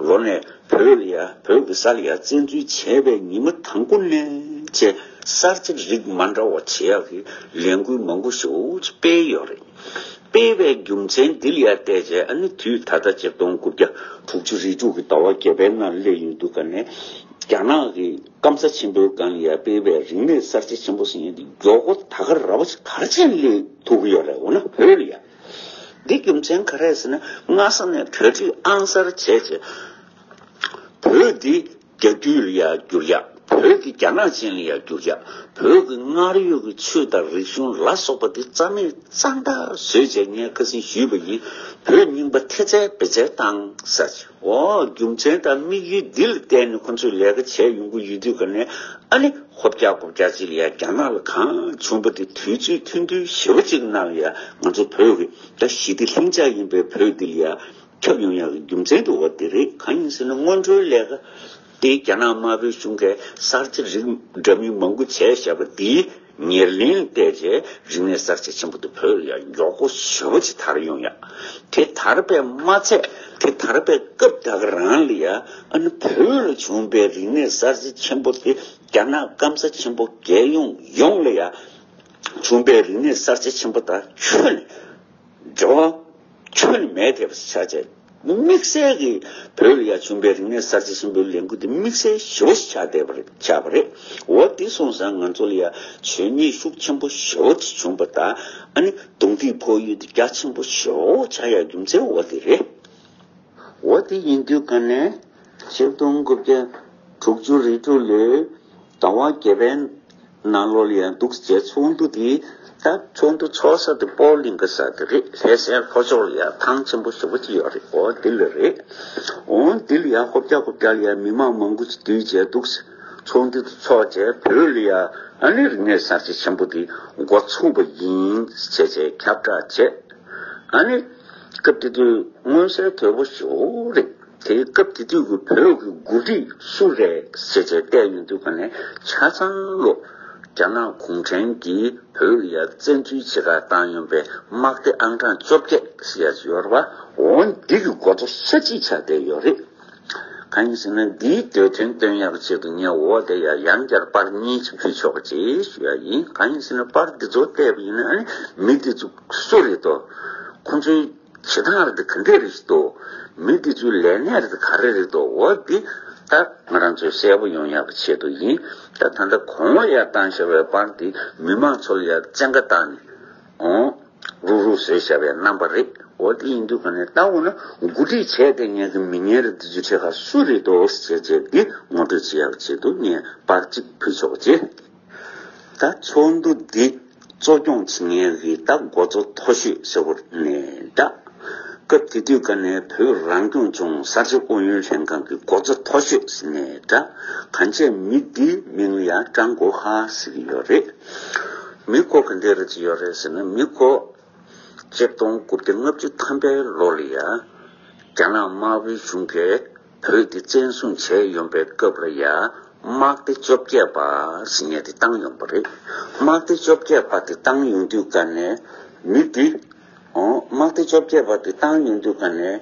ལོ་ནས་བོད་ལ་ཡ་བོད་ཀྱི་ས་ལ་ཡ་བཙན་འཛུལ་བྱས་པའི་ཉི་མ་དང་པོ་ནས་བྱས་གསར་བརྗེ་རིགས་མ་འདྲ་བ་བྱེད་ཡག་གི་ལས་འགུལ་མང་པོ་ཞེ་པོ་ཅིག་སྤེལ་ཡོད་རེད། སྤེལ་བའི་རྒྱུ་མཚན་འདི་ལ་ཡ་བལྟས་བྱས་ཨ་ནི་དུས་ད་ལྟ་ཆིག་སྟོང་དགུ་བརྒྱ་དྲུག་ཅུ་རེ་དྲུག་གི་ཟླ་བ་བརྒྱད་པའི་ནང་སླེབས་ཡོང་དུས་ག་ནས་རྒྱ་ནག་གི་སྐམ་ས་ཆེན་པོའི་སྒང་ལ་ཡ་སྤེལ་བའི་རིག་གནས་གསར་བརྗེ་ཆེན་པོ་ཟེར་མཁན་འདི་མགྱོགས་པོ་ད་ག་ར་བ་ཞིག་ག་རེ་བྱས་སླེབས་ཐུབ་ཀྱི་ཡོད་རེད། འོ་ན་བོད་ལ་ཡ་འདི་རྒྱུ་མཚན་ག་རེ་ཟེར་ན་སྔ་ས་ནས་གྲ་སྒྲིག་ཨང་གསར་བྱས་བྱས་བོད་འདི་རྒྱ་རྒྱུད་ལ་ཡ་བསྒྱུར་ཡག་བོད་ཀྱི་རྒྱ་ནག་ཅན་ལ་ཡང་བསྒྱུར་ཡག་བོད་ཀྱི་སྔར་ཡོད་ཀྱི་ཆོས་དང་རིག་གཞུང་ལ་སོགས་པ་དེ་རྩ་མེད་གཙང་དག་བཟོས་བྱས་ངས་ཁ་སང་ཞུས་པ་ཡིན། བོད་རྙིང་པ་ཐེ་ཚལ་བེ་ཚལ་བཏང་ཟེར་བྱས། འོ་རྒྱུ་མཚན་དང་དམིགས་ཡུལ་འདི་ལ་བརྟེན་ནས་ཁོ་ཚོས་ལས་ཀ་བྱས་ཡོང་གི་ཡོད་དུས་ག་ནས་ཨ་ནི་ཧོབ་རྒྱག་ཧོབ་རྒྱག་ཅིག་ལ་ཡང་རྒྱ་ནག་ལ་གང་བྱུང་པ་དེ་དུས་ཚོད་ཐུང་ཐུང་ཞེ་པོ་ཅིག་ནང་ལ་ཡང་ང་ཚོ་བོད་ཀྱི་ད་ཞི་བདེ་ལྷིང་འཇགས་ཡིན་པའི་བོད་འདི་ལ་ཡང་ཁྱབ་ཡོང་ཡག་གི་རྒྱུ་མཚན་དེ་འོ་དེ་རེད། གང་ཡིན་ཟེར་ན་སྔོན་འགྲོའི་ལས་ཀ་དེ་རྒྱ་ནག་དམར་པོའི་གཞུང་གིས་གསར་བརྗེ་རིགས་འདྲ་མིན་མང་པོ་བྱས་བཞག་པ་དེའི་ཉེར་ལེན་བལྟས་རྗེས་རིག་གནས་གསར་བརྗེ་ཆེན་པོ་དེ་བོད་ལ་ཡང་མགྱོགས་པོ་ཞེ་པོ་ཅིག་དར་ཡོང་ཡག་དེ་དར་བས་མ་ཚད་དེ་དར་བའི་སྐབས་ད་ག་རང་ལ་ཡང་ཨ་ནི་བོད་ལ་བྱུང་བའི་རིག་གནས་གསར་བརྗེ་ཆེན་པོ་དེ་རྒྱ་ནག་སྐམ་ས་ཆེན་པོ་རྒྱལ་ཡོངས་ཡོངས་ལ་ཡང་བྱུང་བའི་རིག་གནས་གསར་བརྗེ་ཆེན་པོ་དང་ཁྱོན་ནས་འབྲེལ་བ་ཁྱོན་ནས་མེད་བསྡད་པ་ཆགས་བྱས། དམིགས་བསལ་གྱིས་བོད་ལ་ཡང་བྱུང་བའི་རིག་གནས་གསར་བརྗེ་ཆེན་པོའི་ལས་འགུལ་དེ་དམིགས་བསལ་ཞེ་པོ་ཞིག་ཆགས་བསྡད་པ་རེད་ཆགས་པ་རེད། འོ་དེ་སོང་ཙང་ང་ཚོ་ལ་ཡང་ཆོས་ཉིད་ཤུགས་ཆེན་པོ་ཞེ་པོ་ཅིག་བྱུང་བ་དང་ཨ་ནི་རྡུང་རྡེག་ཕོག་ཡུལ་དེ་རྒྱ་ཆེན་པོ་ཞེ་པོ་ཆགས་ཡག་རྒྱུ་མཚན་འོ་དེ་རེད། འོ་དེ་ཡིན་དུས་ག་ནས་ཆིག་སྟོང་དགུ་བརྒྱ་དྲུག་ཅུ་རེ་དྲུག་ལོའི་ཟླ་བ་བརྒྱད་པའི་ནང་ལོགས་ལ་ཡང་འདུག་སེ་ཚོགས་འདུ་དེ་ད་ཚོགས་འདུ་ཚོགས་ས་དེ་སྤོ་ལོ་གླིང་ག་ས་དེ་རེད། ལྷ་སའི་ལྷོ་ཕྱོགས་ལ་ཡང་ཐང་ཆེན་པོ་ཞེ་པོ་ཅིག་ཡོད་རེད། འོ་དེ་ལ་རེད། འོ་དེ་ལ་ཡང་ཧོབ་རྒྱག་ཧོབ་རྒྱག་ལ་ཡང་མི་མང་མང་པོ་ཅིག་འདུས་བྱས་འདུག་སེ་ཚོགས་འདུ་དེ་ཚོགས་བྱས་བོད་ལ་ཡང་ཨ་ནི་རིག་གནས་གསར་བརྗེ་ཆེན་པོ་དེ་འགོ་ཚུགས་པ་ཡིན་ཟེར་བྱས་ཁྱབ་བསྒྲགས་བྱས། ཨ་ནི། སྐབས་དེ་དུས་མངོན་གསལ་དོད་པོ་ཞིག་རེད། དེའི་སྐབས་དེ་དུས་ཀྱི་བོད་ཀྱི་འགོ་ཁྲིད་སུ་རེད་ཟེར་བྱས་བལྟས་ཡོང་དུས་ག་ནས་ཆ་ཚང་ལོ་རྒྱ་ནག་གུང་ཁྲན་གྱིས་བོད་ལ་ཡང་བཙན་འཛུལ་བྱེད་གར་བཏང་ཡོང་པའི་དམག་སྡེ་ཨང་གྲངས་བཅོ་བརྒྱད་ཟེར་ཡ་ཅིག་ཡོད་རེད་པ། འོ་འདི་གི་འགོ་གཙོ་ས་ཅིག་ཆགས་བསྡད་ཡོད་རེད། གང་ཡིན་ཟེར་ན་འདིའི་འདོད་དོན་སྟོན་ཡག་ཆེད་དུ་ངས་འོ་དེ་ཡང་ཡང་བསྐྱར་པར་གཉིས་ཅིག་ཕུལ་ཆོག་ཅེས་ཞུ་ཡ་ཡིན། གང་ཡིན་ཟེར་ན་པར་འདི་ཚོ་བལྟས་པ་ཡིན་ན་ཨ་ནི་མི་འདི་ཚོ་སུ་རེད་དོ། ཁོང་ཚོའི་བྱེད་སྟངས་རེད་དེ་ག་འདྲས་རེད་དོ། མི་འདི་ཚོའི་ལས་གནས་རེད་དེ་ག་རེ་རེད་དོ། འོ་འདི་ད་ང་རང་ཚོས་གསལ་པོ་ཡོང་ཡག་གི་ཆེད་དུ་ཡིན། ད་ད་ལྟ་གོང་ལ་ཡར་བཏང་བཞག་པའི་པར་འདི་མི་མང་ཚོ་ལ་ཡར་བཙན་བཀའ་བཏང་ནས་འོང་། རུག་རུག་བཟོས་བཞག་པའི་རྣམ་པ་རེད། འོ་དེ་ཡིན་དུས་ག་ནས་ད་འོ་ན་འགོ་ཁྲིད་བྱས་ཏེ་ངས་ཀྱི་མི་ངན་རེ་འདི་ཚོའི་གྲས་ཁ་སུ་རེད་འདུག་ཟེར་བྱས་འདི་ངོ་སྤྲོད་བྱེད་ཡག་ཆེད་དུ་ངས་པར་གཅིག་ཕུལ་ཆོག་ཅེས། ད་ཚོགས་འདུ་འདི་གཙོ་སྐྱོང་བྱེད་མཁན་གྱི་ད་འགོ་གཙོ་མཐོ་ཤོས་ཟེར་བ་ནས་འདྲ། སྐབས་དེ་དུས་ག་ནས་བོད་རང་སྐྱོང་ལྗོངས་གསར་བརྗེ་ཨུ་ཡོན་ལྷན་ཁང་གི་འགོ་གཙོ་མཐོ་ཤོས་ཟེར་ནས་འདྲ། གང་བྱས་མི་འདིའི་མིང་ལ་ཡང་ཀྲང་གོ་ཧྭ་ཟེར་གྱི་ཡོད་རེད། མི་ཁོ་ག་འདྲ་རེ་ཅིག་ཡོད་རེད་ཟེར་ན་མི་ཁོ། ཆིག་སྟོང་དགུ་བརྒྱ་ལྔ་བཅུ་ཐམ་པའི་ལོ་ལ་ཡ། རྒྱ་ནག་དམར་པོའི་གཞུང་གིས་བོད་འདི་བཙན་བཟུང་བྱས་ཡོང་པའི་སྐབས་ལ་ཡ། དམག་སྡེ་བཅོ་བརྒྱད་པ་ཟེར་མཁན་དེ་བཏང་ཡོང་པ་རེད། དམག་སྡེ་བཅོ་བརྒྱད་པ་དེ་བཏང་ཡོང་དུས་ག་ནས་མི་འདི། འོ། དམག་སྡེ་བཅོ་བརྒྱད་པ་དེ་བཏང་ཡོང་དུས་ག་ནས།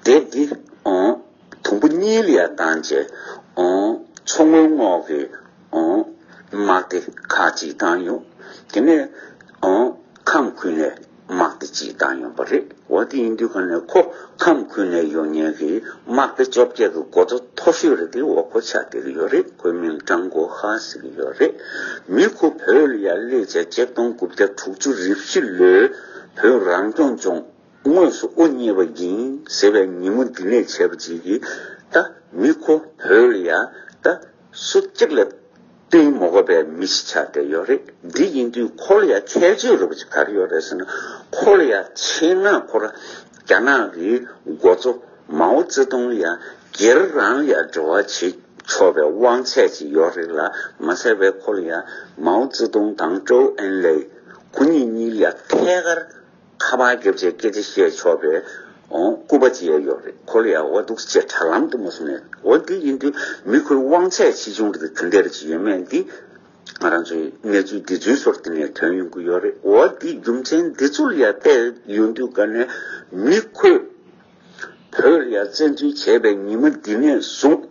དེབ་འདི། འོ། དུམ་བུ་གཉིས་ལ་ཡ་བཏང་བྱས། འོ། མཚོ་སྔོན་ངོགས་ཀྱི། འོ། དམག་སྡེ་ཁག་ཅིག་བཏང་ཡོང་། དེ་ནས། འོ། ཁམས་ཁུལ་ནས་དམག་སྡེ་ཅིག་བཏང་ཡོང་པ་རེད། འོ་དེ་ཡིན་དུས་ག་ནས་ཁོ་ཁམས་ཁུལ་ནས་ཡོང་མཁན་གྱི་དམག་སྡེ་བཅོ་བརྒྱད་ཀྱི་འགོ་གཙོ་མཐོ་ཤོས་རེད་དེ་འོ་ཁོ་ཆགས་བསྡད་ཀྱི་ཡོད་རེད། ཁོའི་མིང་ཀྲང་གོ་ཧྭ་ཟེར་གྱི་ཡོད་རེད། མི་ཁོ་བོད་ལ་ཡ་སླེབས་བྱས་ཆིག་སྟོང་དགུ་བརྒྱ་དྲུག་ཅུ་རེ་བཞི་ལོའི་བོད་རང་སྐྱོང་ལྗོངས། དངོས་སུ་དབུ་བརྙེས་པ་ཡིན་ཟེར་བའི་ཉིན་མོ་འདི་ནས་བྱས་པ་ཅིག་གིས་ད་མི་ཁོ་བོད་ལ་ཡ་ད་སུ་གཅིག་ལ་བསྟུན་མ་དགོས་པའི་མི་ཞིག་ཆགས་བསྡད་ཡོད་རེད། འདི་ཡིན་དུས་ཁོ་ལ་ཡ་ཁྱད་ཆོས་རེད་པ་ཅིག་ག་རེ་ཡོད་རེད་ཟེར་ན་ཁོ་ལ་ཡ་ཆེད་མངགས་ཁོ་ར་རྒྱ་ནག་གི་འགོ་གཙོ་མའོ་ཙེ་ཏུང་ལ་ཡ་སྒེར་རང་ལ་ཡ་འབྲེལ་བ་བྱེད་ཆོག་པའི་དབང་ཚད་ཅིག་ཡོད་རེད་ལ་མ་ཟད་པའི་ཁོ་ལ་ཡ་མའོ་ཙེ་ཏུང་དང་ཀྲོའུ་ཨེན་ལེ་ཁོ་གཉིས་གཉིས་ལ་ཡ་ཐད་ཀར། ཁ་པར་བརྒྱབ་བྱས་སྐད་ཆ་བཤད་ཆོག་པའི་ཨོ་སྐུད་པ་ཅིག་ཡང་ཡོད་རེད། ཁོ་ལ་ཡང་འོ་འདུག་སེ་བྱས་དྲ་ལམ་དུ་མ་སོང་ནས་འོ་འདི་ཡིན་དུས་མི་ཁོའི་དབང་ཚད་ཆེ་ཆུང་རེད་ག་འདྲ་རེ་ཅིག་ཡོད་མེད་འདི་ང་རང་ཚོའི་གནས་ཚུལ་འདི་ཚོའི་ཟུར་དེ་ནས་ཐོན་ཡོང་གི་ཡོད་རེད། འོ་འདི་རྒྱུ་མཚན་འདི་ཚོ་ལ་ཡང་བལྟས་ཡོང་དུས་ག་ནས་མི་ཁོས་བོད་ལ་ཡང་བཙན་འཛུལ་བྱས་པའི་ཉི་མ་འདི་ནས་བཟུང་།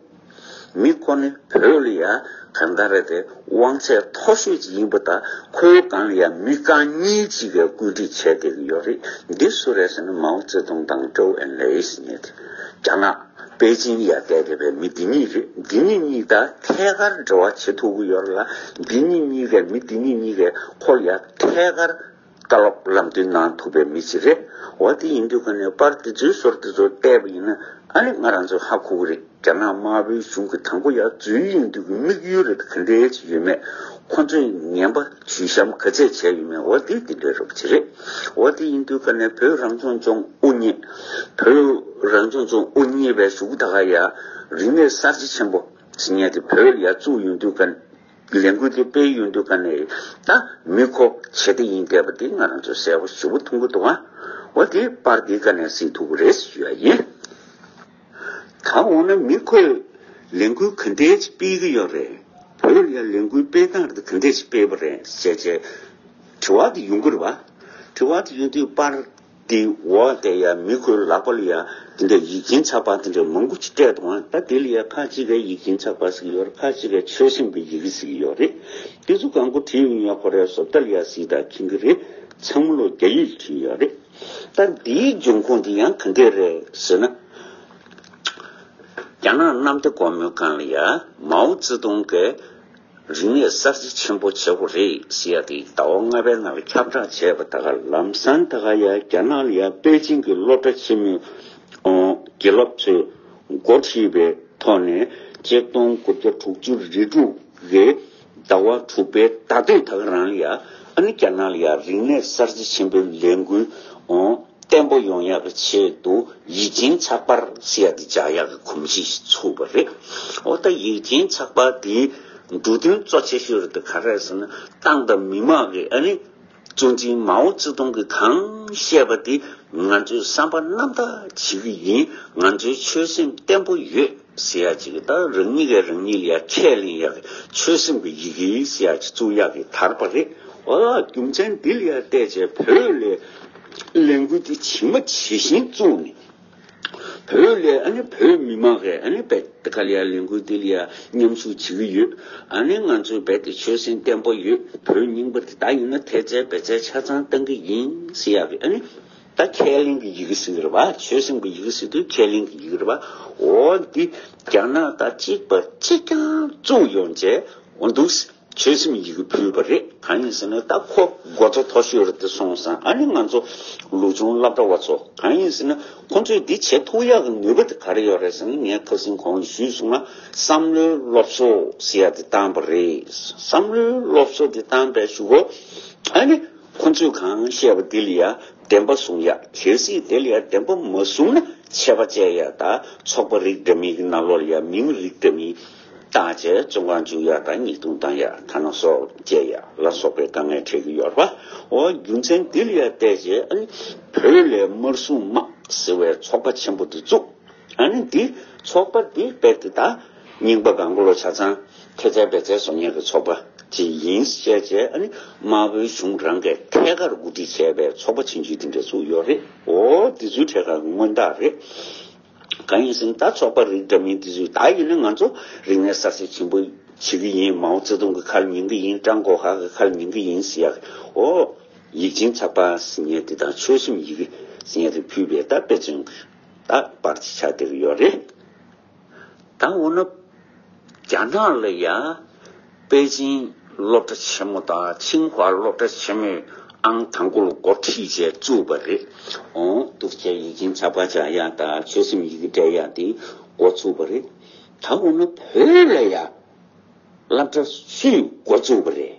མི་ཁོ་ནི་བོད་ལ་ཡ་གང་ལྟར་རེད་དེ་དབང་ཚད་མཐོ་ཤོས་ཅིག་ཡིན་པ་དང་ཁོའི་སྒང་ལ་ཡ་མི་རྐང་གཉིས་ཅིག་གིས་བཀོད་སྒྲིག་བྱས་བསྡད་ཀྱི་ཡོད་རེད། འདི་སུ་རེད་ཟེར་ན་མའོ་ཙེ་ཏུང་དང་ཀྲོའུ་ཨེན་ལེ་ཟེར་མཁན་དེ་རྒྱ་ནག་པེ་ཅིང་ལ་ཡ་བསྡད་བསྡད་པའི་མི་འདི་གཉིས་རེད། འདི་གཉིས་གཉིས་དང་ཐད་ཀར་འབྲེལ་བ་བྱེད་ཐུབ་ཀྱི་ཡོད་རེད་ལ་འདི་གཉིས་གཉིས་ཀས་མི་འདི་གཉིས་གཉིས་ཀས་ཁོ་ལ་ཡ་ཐད་ཀར། བཀའ་སློབ་ལམ་སྟོན་གནང་ཐུབ་པའི་མི་ཞིག་རེད། འོ་དེ་ཡིན་དུས་ཀ་ནས་པར་དེ་ཚོའི་ཟུར་དེ་ཚོ་བལྟས་པ་ཡིན་ན་ཨ་ནི་ང་རང་ཚོ་ཧ་གོ་གི་རེད། རྒྱ་ནག་དམར་པོའི་གཞུང་གི་དང་པོ་ཡར་འཛུལ་ཡོང་དུས་ཀྱི་དམིགས་ཡུལ་རེད་ག་འདྲས་ཅིག་ཡོད་མེད། ཁོ་ཚོས་ངན་པ་ཇུས་གཤམ་ག་ཚད་བྱས་ཡོད་མེད། འོ་དེ་དེ་འདྲའི་རོབ་ཅིག་རེད། འོ་དེ་ཡིན་དུས་ཀ་ནས་བོད་རང་སྐྱོང་ལྗོངས་དབུ་བརྙེས། བོད་རང་སྐྱོང་ལྗོངས་དབུ་བརྙེས་པའི་གཞུག་གུ་ད་ག་ཡ་རིག་གནས་གསར་བརྗེ་ཆེན་པོ་ཟེར་མཁན་དེ་བོད་ལ་ཡར་བཙུགས་ཡོང་དུས་ཀ་ནས། ལས་འགུལ་དེ་སྤེལ་ཡོང་དུས་ཀ་ནས་ད་མི་ཁོ་བྱེད་དེ་ཡིན་བསྡད་པ་དེ་ང་རང་ཚོ་གསལ་པོ་ཞེ་པོ་མཐོང་གི་འདུག་ཨ། འོ་དེ་པར་དེའི་ཀ་ནས་གཟིགས་ཐུབ་ཀྱི་རེད་ཞུ་ཡ་ཡིན། ད་འོ་ན་མི་ཁོས་ལས་འགུལ་ག་འདྲས་ཅིག་སྤེལ་གི་ཡོད་རེད། བོད་ལ་ཡ་ལས་འགུལ་སྤེལ་སྟངས་དེ་ག་འདྲས་ཅིག་སྤེལ་བ་རེད་ཟེར་བྱས་དྲི་བ་དེ་ཡོང་གི་རེད་བ། དྲི་བ་དེ་ཡོང་དུས་པར་དེ་འོག་དེ་ཡ་མི་ཁོའི་ལག་པ་ལ་ཡ་དེ་འདྲ་ཡིག་ཆེན་ཚགས་པར་དེ་འདྲ་མང་པོ་ཅིག་སྤྲད་འདུག་ཨང་། ད་དེ་ལ་ཡ་ཁ་ཅིག་ག་ཡིག་ཆེན་ཚགས་པར་ཟེར་གྱི་ཡོད་རེད། ཁ་ཅིག་ག་ཆོལ་གསུམ་གྱི་ཡི་གེ་ཟེར་གྱི་ཡོད་རེད། དེ་ཚོ་གང་པོ་བྲིས་ཡོང་ཡ་ཁོ་རའི་བཟོ་ལྟ་ལ་ཡ་གཟིགས་དང་མཁྱེན་གྱི་རེད། ཚང་མ་ལོ་རྒྱ་ཡིག་བྲིས་ཡོད་རེད། ད་འདིའི་འབྱུང་ཁུངས་དེ་ཡང་ག་འདྲས་རེད་ཟེར་ན། རྒྱ་ནག་གནམ་བདེ་སྒོ་མོའི་སྒང་ལ་ཡ་མའོ་ཙེ་ཏུང་གིས་རིག་གནས་གསར་བརྗེ་ཆེན་པོ་བྱེད་དགོས་རེད་ཟེར་ཡ་དེ་ཟླ་བ་ལྔ་པའི་ནང་ལ་ཁྱབ་བསྒྲགས་བྱས་པ་ད་ག་ལམ་སང་ད་ག་ཡ་རྒྱ་ནག་ལ་ཡ་པེ་ཅིང་གི་སློབ་གྲྭ་ཆེན་མོའི་ཨོ་དགེ་སློབ་ཚོས་འགོ་ཁྲིད་པའི་ཐོག་ནས་ཆིག་སྟོང་དགུ་བརྒྱ་དྲུག་ཅུ་རེ་དྲུག་གི་ཟླ་བ་དྲུག་པའི་ཟླ་སྟོད་ད་ག་རང་ལ་ཡ་ཨ་ནི་རྒྱ་ནག་ལ་ཡ་རིག་གནས་གསར་བརྗེ་ཆེན་པོའི་ལས་འགུལ་ཨོ། བརྟན་པོ་ཡོང་ཡག་གི་ཆེད་དུ་ཡིག་ཆེན་ཚགས་པར་ཟེར་ཡག་དེ་སྦྱར་ཡག་གི་གོམས་གཤིས་ཤིག་ཚུགས་པ་རེད། འོ་ད་ཡིག་ཆེན་ཚགས་པར་དེའི་འབྲུ་དོན་གཙོ་ཆེ་ཤོས་རེད་དེ་ག་རེ་རེད་ཟེར་ན། ཏང་དང་མི་དམངས་ཀྱིས་ཨ་ནི་གཙོ་འཛིན་མའོ་ཙེ་ཏུང་གིས་གང་བཤད་པ་དེ་ང་ཚོས་བསམ་པ་རྣམ་དག་བྱེད་ཀྱི་ཡིན། ང་ཚོའི་ཆོད་སེམས་བརྟན་པོ་ཡོད། ཟེར་ཡ་ཅིག་ད་རང་ཉིད་ཀྱིས་རང་ཉིད་ལ་ཡ་ཁས་ལེན་ཡག་གི་ཆོད་སེམས་ཀྱི་ཡི་གེ་ཟེར་ཡ་ཅིག་བཙུགས་ཡག་གི་དར་པ་རེད། འོ་རྒྱུ་མཚན་འདི་ལ་ཡ་བལྟས་བྱས་བོད་ལ་ལས་འགུལ་འདི་ཇི་མ་ཇི་བཞིན་བཙུགས་ནས། བོད་ལ་ཨ་ནི་བོད་མི་མང་གིས་ཨ་ནི་བལ་ད་ག་ལ་ཡ་ལས་འགུལ་འདི་ལ་ཡ་མཉམ་ཞུགས་བྱེད་ཀྱི་ཡོད། ཨ་ནི་ང་ཚོའི་བལ་དེ་ཆོད་སེམས་བརྟན་པོ་ཡོད། བོད་རྙིང་པ་དེ་ད་ཡིན་ན་ཐེལ་ཙེ་བེ་ཙེ་ཆ་ཚང་བཏང་གི་ཡིན་ཟེར་ཡག་གི་ཨ་ནི། ད་ཁས་ལེན་གྱི་ཡི་གེ་ཟེར་གྱི་རེད་བ། ཆོད་སེམས་ཀྱི་ཡི་གེ་ཟེར་དུས་ཁས་ལེན་གྱི་ཡི་གེ་རེད་བ། འོ་འདི་རྒྱ་ནག་ད་གཅིག་པ་གཅིག་རྐྱང་བཙུགས་ཡོང་བྱས་འོ་འདུག་ཆོད་སེམས་ཡི་གེ་ཕུལ་བ་རེད། གང་ཡིན་ཟེར་ན་ད་ཁོ་མགོ་གཙོ་མཐོ་ཤོས་རེད་དེ་སོང་ཙང་ཨ་ནི་ང་ཚོ་ལོ་ཆུང་སློབ་གྲྭ་བ་ཚོ་གང་ཡིན་ཟེར་ན་ཁོ་ཚོས་འདི་བྱེད་ཐུབ་ཡག་གི་ནུས་པ་དེ་ག་རེ་ཡོད་རེད་ཟེར་ན། ངས་ཁ་སང་གོང་ལ་ཞུས་སོང་ང་། བསམ་བློའི་སློབ་གསོ་ཟེར་ཡག་དེ་བཏང་བ་རེད། བསམ་བློའི་སློབ་གསོ་དེ་བཏང་པའི་གཞུག་གུ་ཨ་ནི། ཁོ་ཚོས་གང་བཤད་པ་དེ་ལ་ཡ་བདེན་པ་བཟུང་ཡ། གལ་སྲིད་དེ་ལ་ཡ་བདེན་པ་མ་བཟུང་ན་ཆད་པ་བཅད་ཡ་དང་ཚོགས་པ་རིགས་འདྲ་མིན་གྱི་ནང་ལོགས་ལ་ཡ་མིང་རིགས་འདྲ་མིན་བཏགས་བྱས་བཙོན་ཁང་འཇུག་ཡ་དང་ཉེས་རྡུང་བཏང་ཡ་ཐ་ན་སྲོག་བཅད་ཡ་ལ་སོགས་པའི་དཀའ་ངལ་འཕྲད་ཀྱི་ཡོད་རེད་པ། འོ་རྒྱུ་མཚན་འདི་ལ་ཡ་བལྟས་བྱས་ཨ་ནི་བོད་ལ་དམར་སྲུང་དམག་ཟེར་བའི་ཚོགས་པ་ཆེན་པོ་འདི་བཙུགས། ཨ་ནི་འདི་ཚོགས་པ་འདི་རྦད་དེ་ད་རྙིང་པ་གང་ག་ལོ་ཆ་ཚང་ཐེལ་ཙེ་བེ་ཙེ་བཟོ་མཁན་གྱི་ཚོགས་པ་ཅིག་ཡིན་ཟེར་བྱས་ཨ་ནི་དམར་པོའི་གཞུང་རང་གིས་ཐད་ཀར་གོ་སྒྲིག་བྱས་པའི་ཚོགས་པ་ཆུང་ཆུང་དེ་འདྲ་ཚུགས་ཡོད་རེད། འོ་འདི་ཚོའི་གྲས་ཁག་གི་མངོན་རྟགས་རེད། གང་ཡིན་ཟེར་ན་ད་ཚོགས་པ་རིགས་འདྲ་མིན་དེ་ཚོས་ད་ཡིན་ན་ང་ཚོ་རིག་གནས་གསར་བརྗེ་ཆེན་པོ་བྱེད་ཀྱི་ཡིན། མའོ་ཙེ་ཏུང་གི་ཁ་ལ་ཉན་གྱི་ཡིན། ཀྲང་གོ་ཧྭ་གི་ཁ་ལ་ཉན་གྱི་ཡིན་ཟེར་ཡག་འོ་ཡིག་ཆེན་ཚགས་པར་ཟེར་མཁན་དེ་དང་ཆོད་སེམས་ཡི་གེ་ཟེར་མཁན་དེ་ཕུལ་བས་ད་དཔེ་མཚོན་ད་པར་ཅིག་ཆགས་བསྡད་ཀྱི་ཡོད་རེད། ད་འོ་ན་རྒྱ་ནག་ལ་ཡ་པེ་ཅིང་སློབ་གྲྭ་ཆེན་མོ་དང་ཆིང་ཧྭ་སློབ་གྲྭ་ཆེན་མོས་ཨང་དང་པོ་ལ་འགོ་ཁྲིད་བྱས་བཙུགས་པ་རེད། འོ་འདུག་བྱས་ཡིག་ཆེན་ཚགས་པར་སྦྱར་ཡ་དང་ཆོད་སེམས་ཡི་གེ་སྤྲད་ཡ་དེ་འགོ་ཚུགས་པ་རེད། ད་འོ་ན་བོད་ལ་ཡ། སློབ་གྲྭ་སུས་འགོ་བཙུགས་པ་རེད།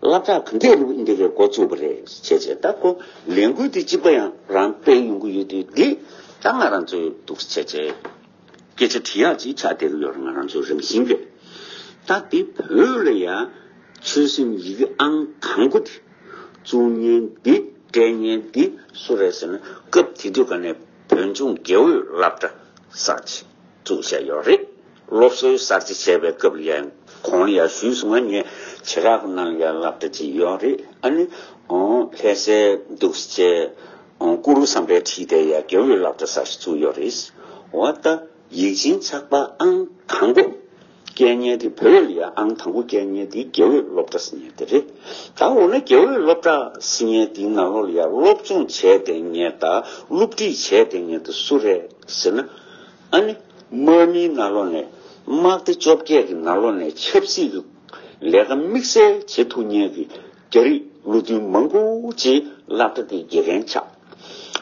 སློབ་གྲྭ་ག་འདྲས་རུ་འདི་རེད་འགོ་བཙུགས་པ་རེད་བྱས་བྱས་ད་ཁོ་ལས་འགུལ་དེ་གཅིག་པ་ཡང་རང་སྤེལ་ཡོང་གི་ཡོད་དུས་འདི་ད་ང་རང་ཚོའི་འདུག་བྱས་བྱས་སྐད་ཆ་དྲི་ཡག་ཅིག་ཆགས་བསྡད་ཀྱི་ཡོད་རེད། ང་རང་ཚོའི་རང་བཞིན་གྱིས་ད་འདི་བོད་ལ་ཡང་ཆོད་སེམས་ཡི་གེ་ཨང་དང་པོ་དེ་བཙུགས་མཁན་འདི་སྤྲད་མཁན་འདི་སུ་རེད་ཟེར་ན་སྐབས་དེ་དུས་ག་ནས་བོད་ལྗོངས་དགེ་འོས་སློབ་གྲྭ་གསར་བརྗེ། བཙུགས་བྱས་ཡོད་རེད། སློབ་གསོའི་གསར་བརྗེ་བྱས་པའི་སྐབས་ལ་ཡང་གོང་ལ་ཡང་ཞུས་སོང་ང་། ངས་བྱེ་བྲག་གི་ནང་ལ་ཡང་སློབ་གྲྭ་ཅིག་ཡོད་རེད། ཨ་ནི་ཨོ་ལྷ་སའི་འདུག་སེ་ཨོ་ཀུ་རུ་བསམ་འཕེལ་ཁྲིད་དེ་ཡང་དགེ་འོས་སློབ་གྲྭ་གསར་ཞིག་བཙུགས་ཡོད་རེད། འོ་ད་ཡིག་ཆེན་ཚགས་པར་ཨང་དང་པོ་སྐད་ཉན་དེ་བོད་ལ་ཡང་ཨང་དང་པོ་སྐད་ཉན་དེ་དགེ་འོས་སློབ་གྲྭ་ཟེར་མཁན་དེ་རེད། ད་འོ་ན་དགེ་འོས་སློབ་གྲྭ་ཟེར་མཁན་དེའི་ནང་ལོགས་ལ་ཡང་སློབ་སྦྱོང་བྱས་བསྡད་མཁན་དང་སློབ་ཁྲིད་བྱས་བསྡད་མཁན་དེ་སུ་རེད་ཟེར་ན། ཨ་ནི་དམག་མིའི་ནང་ལོགས་ནས་དམག་སྡེ་བཅོ་བརྒྱད་ཀྱི་ནང་ལོགས་ནས་ཆབ་སྲིད་ཀྱི་ལས་ཀ་དམིགས་བསལ་བྱེད་ཐུབ་མཁན་གྱི་རྒྱ་རིགས་ བློ་མཐུན་མང་པོ་ཅིག་སློབ་གྲྭ་དེའི་དགེ་རྒན་ཆགས།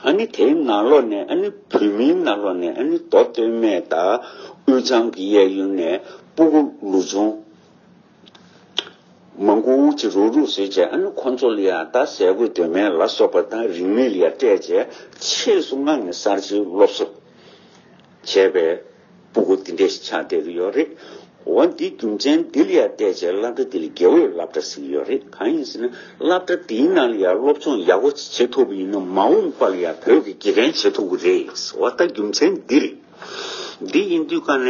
ཨ་ནི་དེའི་ནང་ལོགས་ནས་ཨ་ནི་བོད་མིའི་ནང་ལོགས་ནས་ཨ་ནི་མདོ་སྟོད་སྨད་དང་དབུས་གཙང་གི་གཡས་གཡོན་ནས་སྤུ་གུ་ལོ་ཆུང་མང་པོ་ཅིག་རུག་རུག་བཟོས་བྱས། ཨ་ནི་ཁོ་ཚོ་ལ་ཡང་ད་ཟས་གོས་གདོང་མ་ལ་སོགས་པ་དང་རིན་མེད་ལ་ཡང་སྤྲད་བྱས། ཆེས་སུ་མངགས་ནས་གསར་བརྗེའི་སློབ་གསོ་བྱས་པའི་སྤུ་གུ་འདི་འདྲ་ཞིག་ཆགས་བསྡད་ཀྱི་ཡོད་རེད། འོ་འདི་རྒྱུ་མཚན་འདི་ལ་ཡང་བལྟས་བྱས་སློབ་གྲྭ་འདི་ལ་དགེ་འོས་སློབ་གྲྭ་ཟེར་གྱི་ཡོད་རེད། གང་ཡིན་ཟེར་ན་སློབ་གྲྭ་འདིའི་ནང་ལ་ཡང་སློབ་སྦྱོང་ཡག་པོ་བྱེད་ཐུབ་པ་ཡིན་ན་མ་འོངས་པ་ལ་ཡང་བོད་ཀྱི་དགེ་རྒན་བྱེད་ཐུབ་ཀྱི་རེད། འོ་ད་རྒྱུ་མཚན་འདི་རེད། འདི་ཡིན་དུས་ཀ་ནས་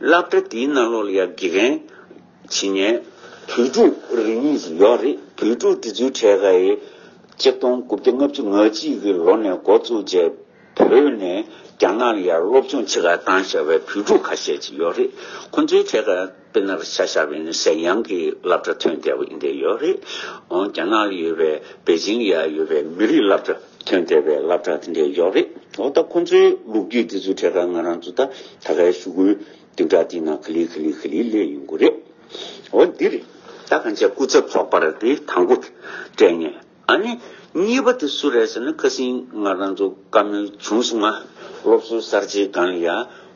སློབ་གྲྭ་འདིའི་ནང་ལོགས་ལ་ཡང་དགེ་རྒན་བྱེད་མཁན་བོད་ཕྲུག་རེ་གཉིས་ཤིག་ཡོད་རེད། བོད་ཕྲུག་དེ་ཚོའི་གྲས་ཀ་ཡི་གཅིག་སྟོང་དགུ་བརྒྱ་ལྔ་བཅུ་ང་གཅིག་གི་ལོ་ནས་འགོ་བཙུགས་བྱས། བོད་ནས་རྒྱ་ནག་ལ་ཡར་སློབ་སྦྱོང་བྱེད་གར་བཏང་བཞག་པའི་བོད་ཕྲུག་ཁ་ཤས་ཅིག་ཡོད་རེད། ཁོ་ཚོའི་གྲས་ཀ་དཔེར་ན་ཆ་བཞག་པ་ཡིན་ན་ཟེར་དབྱངས་ཀྱི་སློབ་གྲྭ་ཐོན་བསྡད་པ་འདི་འདྲ་ཡོད་རེད། འོ་རྒྱ་ནག་ལ་ཡོད་པའི་པེ་ཅིང་ལ་ཡར་ཡོད་པའི་མི་རིགས་སློབ་གྲྭ་ཐོན་བསྡད་པའི་སློབ་གྲྭ་དེ་འདྲ་ཡོད་རེད། འོ་ད་ཁོ་ཚོའི་ལོ་རྒྱུས་དེ་ཚོའི་གྲས་ཀ་ང་རང་ཚོ་ད་ད་གའི་ཞུ་སྐུལ་བདུན་ཕྲག་འདིའི་ནང་ག་ལེ་ག་ལེ་ག་ལེ་སླེབས་ཡོང་གི་རེད། འོ་འདི་རེད། ད་གང་བྱས་སྐུ་ཚབ་ཚོགས་པར་དེ་དང་པོ་སྤྲད་མཁན། ཨ་ནི་གཉིས་པ་དེ་སུ་རེད་ཟེར་ན། ཁ་སང་ང་རང་ཚོ་བཀའ་མོལ་བྱུང་སོང་ང་། སློབ་གསོའི་གསར་བརྗེའི་སྒང་ལ་ཡ་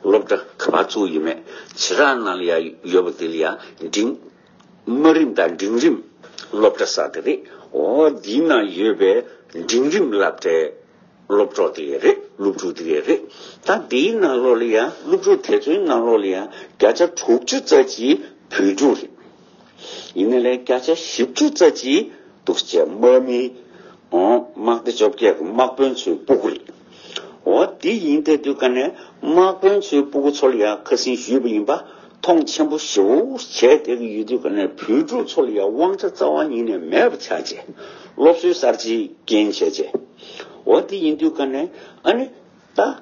སློབ་གྲྭ་ག་པར་བཙུགས་ཡོད་མེད། བྱེ་བྲག་ནང་ལ་ཡ་ཡོད་པ་དེ་ལ་ཡ་འབྲིང་དམའ་རིམ་དང་འབྲིང་རིམ་སློབ་གྲྭ་ཟེར་དེ་རེད། འོ་འདིའི་ནང་ཡོད་པའི་འབྲིང་རིམ་སློབ་གྲྭའི་སློབ་གྲོགས་དེ་ག་རེད། སློབ་ཕྲུག་དེ་ག་རེད། ད་འདིའི་ནང་ལོགས་ལ་ཡ་སློབ་ཕྲུག་དེ་ཚོའི་ནང་ལོགས་ལ་ཡ་བརྒྱ་ཆ་དྲུག་ཅུ་རྩ་གཅིག་བོད་ཕྲུག་རེད། ཡིན་ནའི་ལས་བརྒྱ་ཆ་བཞི་བཅུ་རྩ་གཅིག་འདུག་སེ་དམག་མི། འོ་དམག་སྡེ་བཅོ་བརྒྱད་ཀྱི་དམག་དཔོན་ཚོའི་སྤུ་གུ་རེད། འོ་དེ་ཡིན་བསྡད་དུས་ཀ་ནས་དམག་དཔོན་ཚོའི་སྤུ་གུ་ཚོ་ལ་ཡང་ཁ་སང་ཞུས་པ་ཡིན་པ། མཐོང་ཆེན་པོ་ཞེ་པོ་བྱས་བསྡད་ཀྱི་ཡོད་དུས་ཀ་ནས་བོད་ཕྲུག་ཚོ་ལ་ཡང་དབང་ཆ་རྩ་བ་ཉིད་ནས་མེད་པ་ཆགས་བྱས། སློབ་གསོའི་གསར་བརྗེའི་རྐྱེན་བྱས་བྱས། འོ་དེ་ཡིན་དུས་ཀ་ནས་ཨ་ནི་ད།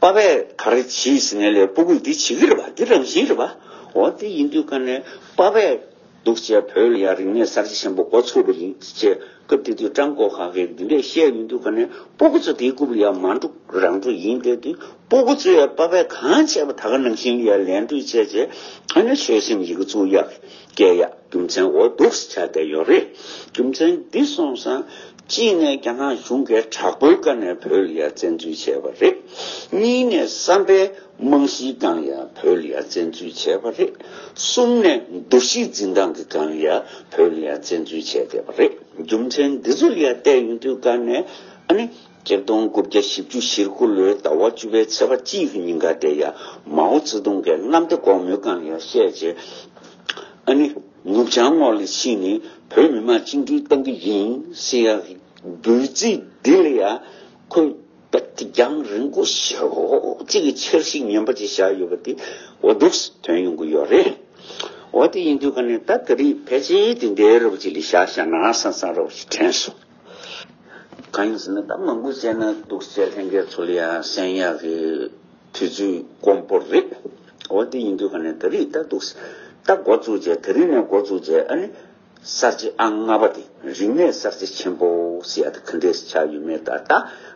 པ་ཕས་ག་རེ་བྱས་ཟེར་ནའི་ལས་སྤུ་གུས་འདི་བྱེད་ཀྱི་རེད་པ། འདི་རང་བཞིན་རེད་པ། འོ་དེ་ཡིན་དུས་ཀ་ནས་པ་ཕས་འདུག་སེ་བོད་ལ་ཡང་རིག་གནས་གསར་བརྗེ་ཆེན་པོ་འགོ་ཚུགས་པ་ཡིན་ཅེས་སྐབས་དེ་དུས་ཀྲང་གོ་ཧྭ་གིས་འདི་འདྲས་བཤད་ཡོང་དུས་ཀ་ནས་སྤུ་གུ་ཚོ་དེའི་རྐུབ་ལ་ཡང་མ་འགྲོ་རང་འགྲོ་ཡིན་བསྡད་དུས། སྤུ་གུ་ཚོས་ཡང་པ་ཕས་གང་བྱས་པ་ད་ག་ནང་བཞིན་ལ་ཡང་ལན་སྤྲོད་བྱས་བྱས། ཨ་ནི་ཆོད་སེམས་ཡི་གེ་བཙུགས་ཡག་སྐྱེལ་ཡག་རྒྱུ་མཚན་འོ་འདུག་སེ་ཆགས་བསྡད་ཡོད་རེད། རྒྱུ་མཚན་འདི་སོང་ཙང་། གཅིག་ནས་རྒྱ་ནག་གཞུང་གིས་དྲག་པོའི་སྒང་ནས་བོད་ལ་ཡང་བཙན་འཛུལ་བྱས་པ་རེད། གཉིས་ནས་བསམ་པའི་རྨང་གཞིའི་སྒང་ལ་ཡང་བོད་ལ་ཡང་བཙན་འཛུལ་བྱས་པ་རེད། གསུམ་ནས་འདུ་ཤེས་འཛིན་སྟངས་ཀྱི་སྒང་ལ་ཡང་བོད་ལ་ཡང་བཙན་འཛུལ་བྱས་བསྡད་པ་རེད། རྒྱུ་མཚན་འདི་ཚོ་ལ་ཡང་བལྟས་ཡོང་དུས་ཀ་ནས་ཨ་ནི་ཆིག་སྟོང་དགུ་བརྒྱ་བཞི་བཅུ་ཞེ་དགུ་ལོའི་ཟླ་བ་བཅུ་པའི་ཚེས་པ་གཅིག་གི་ཉིན་ཀ་དེ་ཡང་མའོ་ཙེ་ཏུང་གིས་གནམ་བདེ་སྒོ་མོའི་སྒང་ལ་ཡང་བཤད་བྱས། ཨ་ནི་ནུབ་བྱང་ངོས་ལ་ཕྱིན་ནས་བོད་མི་མང་བཅིངས་འགྲོལ་གཏང་གི་ཡིན་ཟེར་ཡག་གི་འབོད་ཚིག་འདི་ལ་ཡང་ཁོས་རྦད་དེ་རྒྱང་རིང་པོ་ཞེ་པོ་ཅིག་གི་འཆར་གཞི་ངན་པ་ཅིག་བཞག་ཡོད་པ་དེ་འོ་འདུག་སེ་ཐོན་ཡོང་གི་ཡོད་རེད། འོ་དེ་ཡིན་དུས་ཀ་ནས་ད་ད་རེས་ཕལ་ཆེར་དེ་འདྲའི་རབ་ཅིག་ལ་བཞག་བཞག་ན་བསམ་བསམ་རབ་ཅིག་དྲན་སོང་། གང་ཡིན་ཟེར་ན་ད་མང་པོ་བཤད་ན་འདུག་སེ་ལྷན་རྒྱས་ཚོ་ལ་ཡང་གསན་ཡག་གི་དུས་ཚོད་དཀོན་པོ་རེད། འོ་དེ་ཡིན་དུས་ཀ་ནས་ད་རེས་ད་འདུག་སེ་ད་འགོ་བཙུགས་བྱས། ད་རེས་ནས་འགོ་བཙུགས་བྱས། ཨ་ནི་གསར་བརྗེ་ཨང་ལྔ་པ་དེ། རིག་གནས་གསར་བརྗེ་ཆེན་པོ་ཟེར་ཡག་དེ་ག་འདྲས་ཆགས་ཡོད་མེད། ད་ད་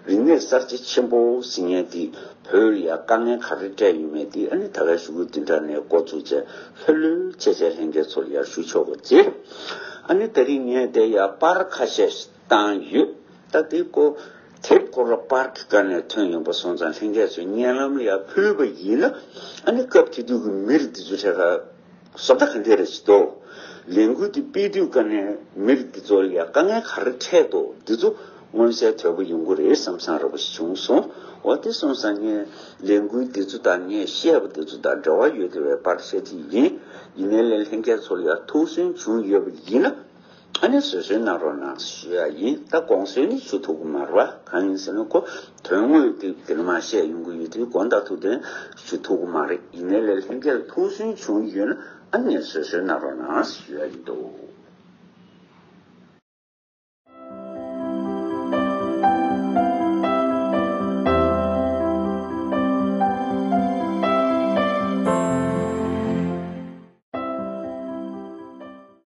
རིག་གནས་གསར་བརྗེ་ཆེན་པོ་ཟེར་མཁན་དེ་བོད་ལ་ཡང་དཀའ་ངལ་ག་རེ་འཕྲད་ཡོད་མེད་དེ་ཨ་ནི་ད་ག་ཞུ་གི་དེ་འདྲ་ནས་འགོ་བཙུགས་བྱས་ལྷོད་ལྷོད་བྱས་བྱས་ལྷན་རྒྱས་ཚོ་ལ་ཡང་ཞུ་ཆོག་གི་རེད། ཨ་ནི་ད་རེས་ངས་དེ་ཡང་པར་ཁ་ཤས་བཏང་ཡོད། ད་དེ་ཀོ་དེབ་སྐོར་ལ་པར་གྱི་སྒང་ནས་ཐོན་ཡོང་པ་སོང་ཙང་ལྷན་རྒྱས་ཚོས་སྙན་ལམ་ལ་ཡང་ཕུལ་བ་ཡིན་ན། ཨ་ནི་སྐབས་དེ་དུས་ཀྱི་མི་རིགས་འདི་ཚོ་གྲས་ཀ་བཟོ་ལྟ་ག་འདྲ་རེ་ཞིག་འདུག་ལས་འགུལ་འདི་སྤེལ་དུས་ཀ་ནས་མི་རིགས་འདི་ཚོ་ལ་ཡང་དཀའ་ངལ་ག་རེ་འཕྲད་འདུག་འདི་ཚོ་མངོན་གསལ་དོད་པོ་ཡོང་གི་རེད་བསམ་བསམ་འདྲ་པོ་ཞིག་བྱུང་སོང་། འོ་དེ་སོང་ཙང་ངས་ལས་འགུལ་འདི་ཚོ་དང་ངས་བཤད་པ་འདི་ཚོ་དང་འབྲེལ་བ་ཡོད་བསྡད་པའི་པར་བཤད་ཀྱི་ཡིན། ཡིན་ནའི་ལས་ལྷན་རྒྱས་ཚོ་ལ་ཡང་ཐུགས་སུན་བྱུང་ཡོད་པ་ཡིན་ན། ཨ་ནི་བཟོད་གསོལ་གནང་རོགས་གནང་ཞུ་ཡ་ཡིན། ད་དགོངས་གསོལ་ནི་ཞུ་ཐུབ་ཀྱི་མ་རེད་པ། གང་ཡིན་ཟེར་ན་ཁོ་དོན་དངོས་དེ་དེ་ནས་མར་བཤད་ཡོང་གི་ཡོད་དུས་དགོངས་དག་ཐུགས་བདེན་ཞུ་ཐུབ་ཀྱི་མ་རེད། ཡིན་ནའི་ལས་ལྷན་རྒྱས་ལ་ཐུགས་སུན་བྱུང་ཡོད་ན་ཨ་ནི་བཟོད་གསོལ་གནང་རོགས་གནང་ཞུ་ཡ་ཡིན་འདུག